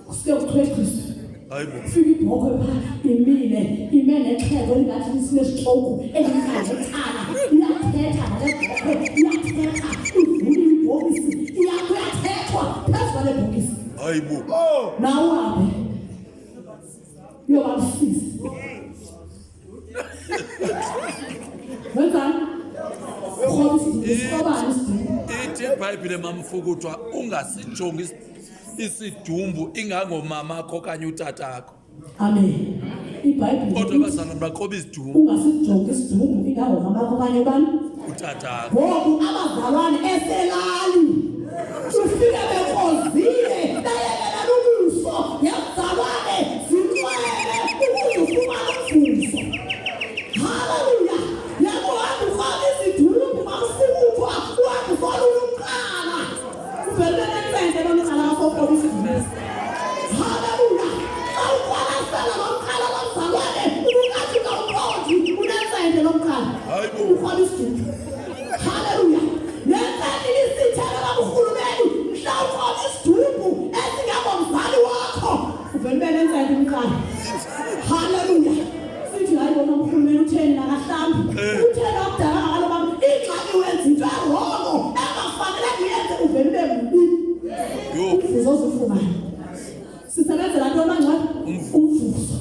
Kusuke kuchwethwiswe. Hayibo. Fika ibhokhwe phaa imile ime nexhego elingathi lisinestroke elinqangethala iyathetha nale bhokhwe iyathetha ivula ibhokisi kuyathethwa phezu kwale bhokisi Hayibo. nawe uhambe uyoba msisi wenzani rhoba isidumbu sikrobani isidumbu Ithi iBhayibhile mamfukuthwa ungasijongi isidumbu ingangomamakho okanye utatakho. Amen. IBhayibhile Kodwa abazalwane baqoba izidumbu ungasijongi isidumbu ingangomamakho okanye ubani utatakho. Ngoku abazalwane eselali ufike bekrozile beyekelela ubuso ngemzalwane zinxwele ukuze ufumane umvuzo. Haleluya! Yebo uhamba ukroba izidumbu makufukuthwa uhambe usolula umqala. Uvele nentsente lomqala wakho isidumbu. Haleluya! Xa uqwalasela lo mqala lomzalwane ubungathi kawuqondi unentsente lomqala. Hayibo. Ukroba isidumbu. Haleluya! Nentsente ilisithele laburhulumeni mhla ukroba isidumbu esingengomzali wakho. Uvele ube nentsente umqala. Haleluya! Sithi hayi bona urhulumeni utheni nakahlambi. Utheni akudala ngalo bam ingxaki wenza into erongo engafanelanga uyenze uvele ube mbi. Yho. Umvuzo ozufumana. Sisebenzela ntoni bangcwele? Umvuzo.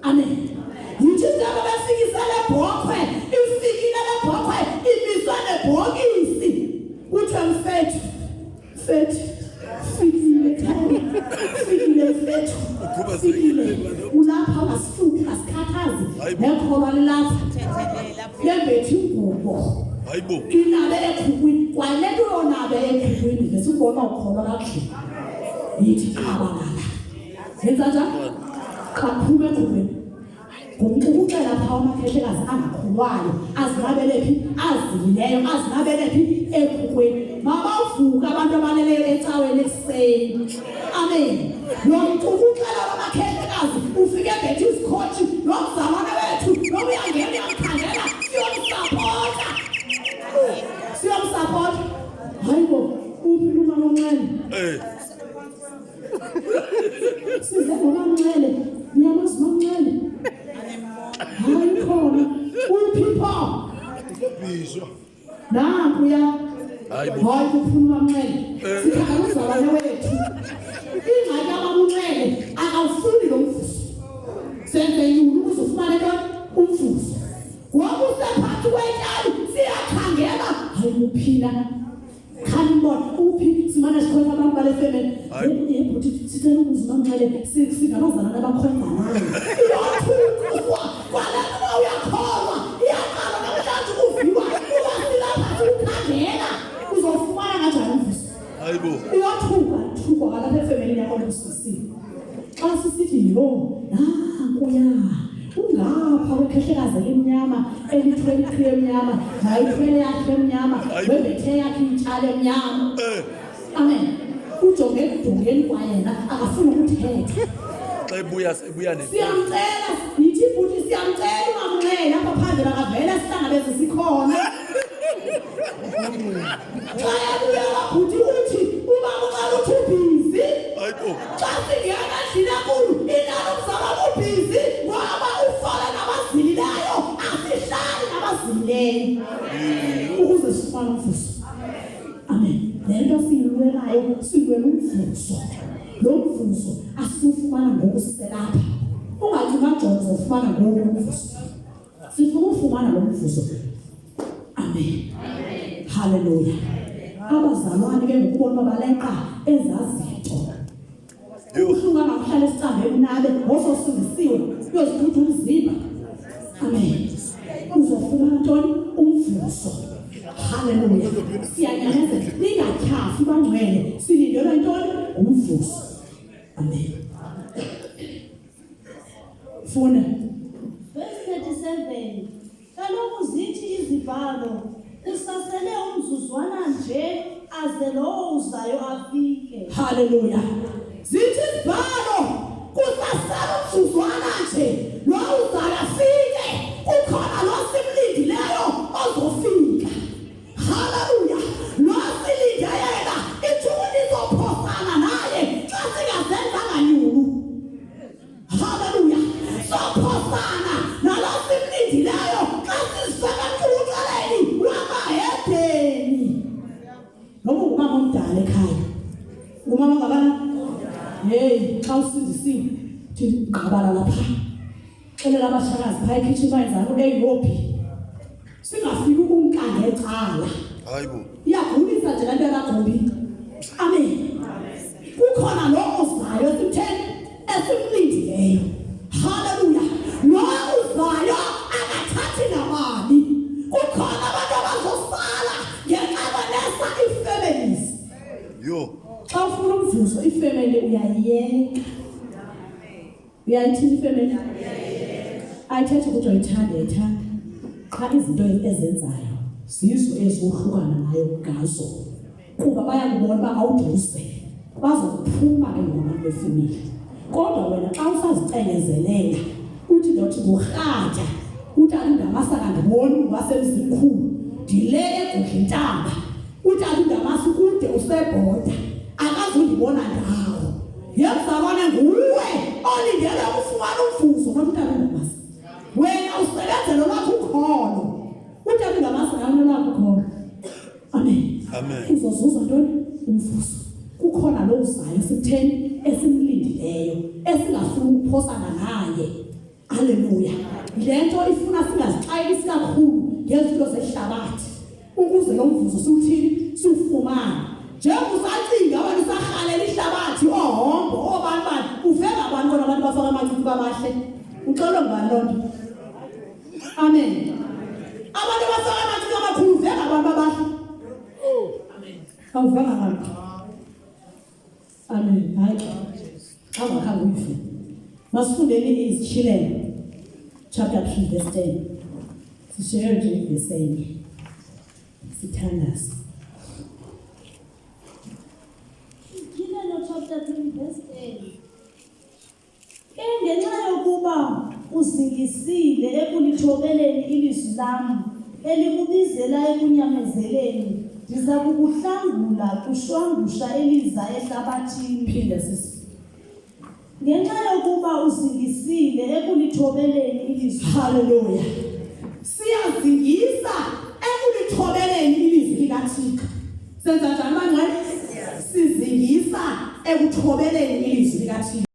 Amen. Yithi njengoba befikise le bhokhwe, ifikile le bhokhwe imiswe nebhokisi. Kuthiwe mfethu, mfethu, fikile ekhaya. Ulapha ungasihluphi ungasikhathazi nekholwa lilapha. Lembethe ingubo. Hayibo. Inabe ekhukwini kwale nto yonabe ekhukwini ngesibona ukholwa kakuhle. Yithi qabalala. Yenza njani? Qaphuma ekhukwini. Ngumxukuxela phaa amakhehlekazi angakholwayo azinabele phi azilileyo azinabele phi ekhukweni mabavuke abantu abaleleyo ecaweni ekuseni amen lo mxukuxela wamakhehlekazi ufike ebhethe izikhotshi lo mzalwane wethu noba uyangena uyamkhangela siyomsapota siyomsapota hayi bo uphi lumama onxele Eh. Size ngoMamnxele, niyamazi uMamnxele? Hayi khona, uphi pho? Ubhiswa. Nankuya. Hayi bo. Hayi kuphuma uMamnxele. Sikhangela umzalwane wethu. Ingxaki kaMamnxele akawufuni lo mvuzo. Senze yulu ukuze ufumane ntoni? Umvuzo. Ngoku usephakathi kwetyali siyakhangela. Hayi uphila. Khanibona uphi simane sikhonza abantu bale family. Hayi. Bhuti sicela ukuza uMamnxele singabazalwane abakhonzanayo. Iyothukwa kwale nto uyakholwa iyaqala namhlanje ukuviwa uba silapha sikukhangela uzofumana kanjani umvuzo. Hayibo. Iyothuka thukwa kwalapha efemelini yakho lomsisile. Xa sisithi yho nankuya ungapha kwekhehlekazi elimnyama elithwele iqhiye emnyama nayithwele yakhe emnyama Hayibo. wembethe yakhe intshalo emnyama. Eh. Amen. Ujonge ekudongeni kwayena akafuni ukuthetha. Xa ebuya sebuya ne. Siyamcela yithi futhi siyamcela ungamnxele apha phandle makavele sihlangabeze sikhona. Xa ebuya bhuti uthi ubaba uqala uthi ubhizi. Hayibo. Xa singena endlini enkulu inani umzalwane ubhizi ngoba ufana nabazilileyo asihlali nabazilileyo ukuze sifumane umvuzo. Amen. Le nto siyilwelayo silwela umvuzo. Lo mvuzo asiwufumana ngoku siselapha. Ungathi ungajonga uzofumana ngoku umvuzo. Sifuna ufumana lo mvuzo. Amen. Haleluya. Abazalwane ke ngokubona uba baleqa ezaa zinto. Yho. Ubuhlungu angakuhlala esicambeni unabe ngososindisiwe uyoziduda umzimba. Amen. Uzofumana ntoni? Umvuzo. Haleluya. Siyanyamezela. Ningatyhafi bangcwele. Silindelwe ntoni? Umvuzo. Amen. Funda. Verse 37. Kaloku zithi izibhalo, kusasele umzuzwana nje aze lowo uzayo afike. Haleluya. Zithi izibhalo kusasele umzuzwana nje lo uzayo afike kukhona lo simlindileyo ozofika. Haleluya. Lo silinde yena ithi ukuthi izophosana naye xa singazenzanga nyulu. Haleluya. Sophosana nalo simlindileyo xa sizifaka emcukuceleni wamahedeni. Noba ungumama omdala ekhaya. Ungumama ongabani? Hey, xa usindisiwe, thi ngqabala lapha. Xelela abashakazi phaa ekhitshini bayenzani u-A no-B. Singafiki ukumka ngecala. Hayibo. Iyagulisa nje le nto yamagumbi. Amen. Kukhona lo ozayo esitheni esimlindileyo. Haleluya. Lo uzayo akathathi nabani. Kukhona abantu abazosala ngenxa banesa ii-families. Yho. Xa ufuna umvuzo ifemeli uyayiyeka. Uyayithini ifemeli? Ayithethi ukuthi uyithanda uyayithanda. Qha izinto ezenzayo zizo eziwohlukana nayo ngazo. Kuba bayakubona uba awuduze. Bazokuphuma ke ngoku abantu befemeli. Kodwa wena xa usazicengezelela uthi ndothi ngurhatya utata uNdamasa akandiboni ngwasemzimkhulu ndile egudla intaba utata uNdamasa ukude usebhoda akazundibona ndawo. Ye mzalwane nguwe olindele ukufumana umvuzo kodwa utata uNdamasa wena usebenzela olwakho ukholo. Utata uNdamasa ngalo lwakho ukholo. Amen. Amen. Uzozuza ntoni? Umvuzo. Kukhona lo uzayo sikutheni esimlindileyo esingafuni ukuphosana naye. Haleluya. Le nto ifuna singazixakekisi kakhulu ngezinto zehlabathi ukuze lo mvuzo siwuthini siwufumane. Njengoba usacinga wena usarhalela ihlabathi oohombo oobani bani uve ngabani kona abantu bafaka amacici babahle uxelwe ngubani loo nto amen abantu abafaka amacici amakhulu uve ngabantu babahle awuvanga ngamntu amen hayi xa ungakhange uyive masifundeni izityhilelo chapter 3 verse 10 sishiye nje ivesi enye sithandaze Ityhilelo chapter 3 verse 10. Ke ngenxa yokuba uzingisile ekulithobeleni ilizwi lam elikubizela ekunyamezeleni, ndiza kukuhlangula kwishwangusha eliza ehlabathini. Phinde sisi. Ngenxa yokuba uzingisile ekulithobeleni ilizwi. Haleluya. Siyazingisa ekulithobeleni ilizwi likaThixo. Senza njani bangcwele? Sizingisa ekuthobeleni ilizwi likaThixo.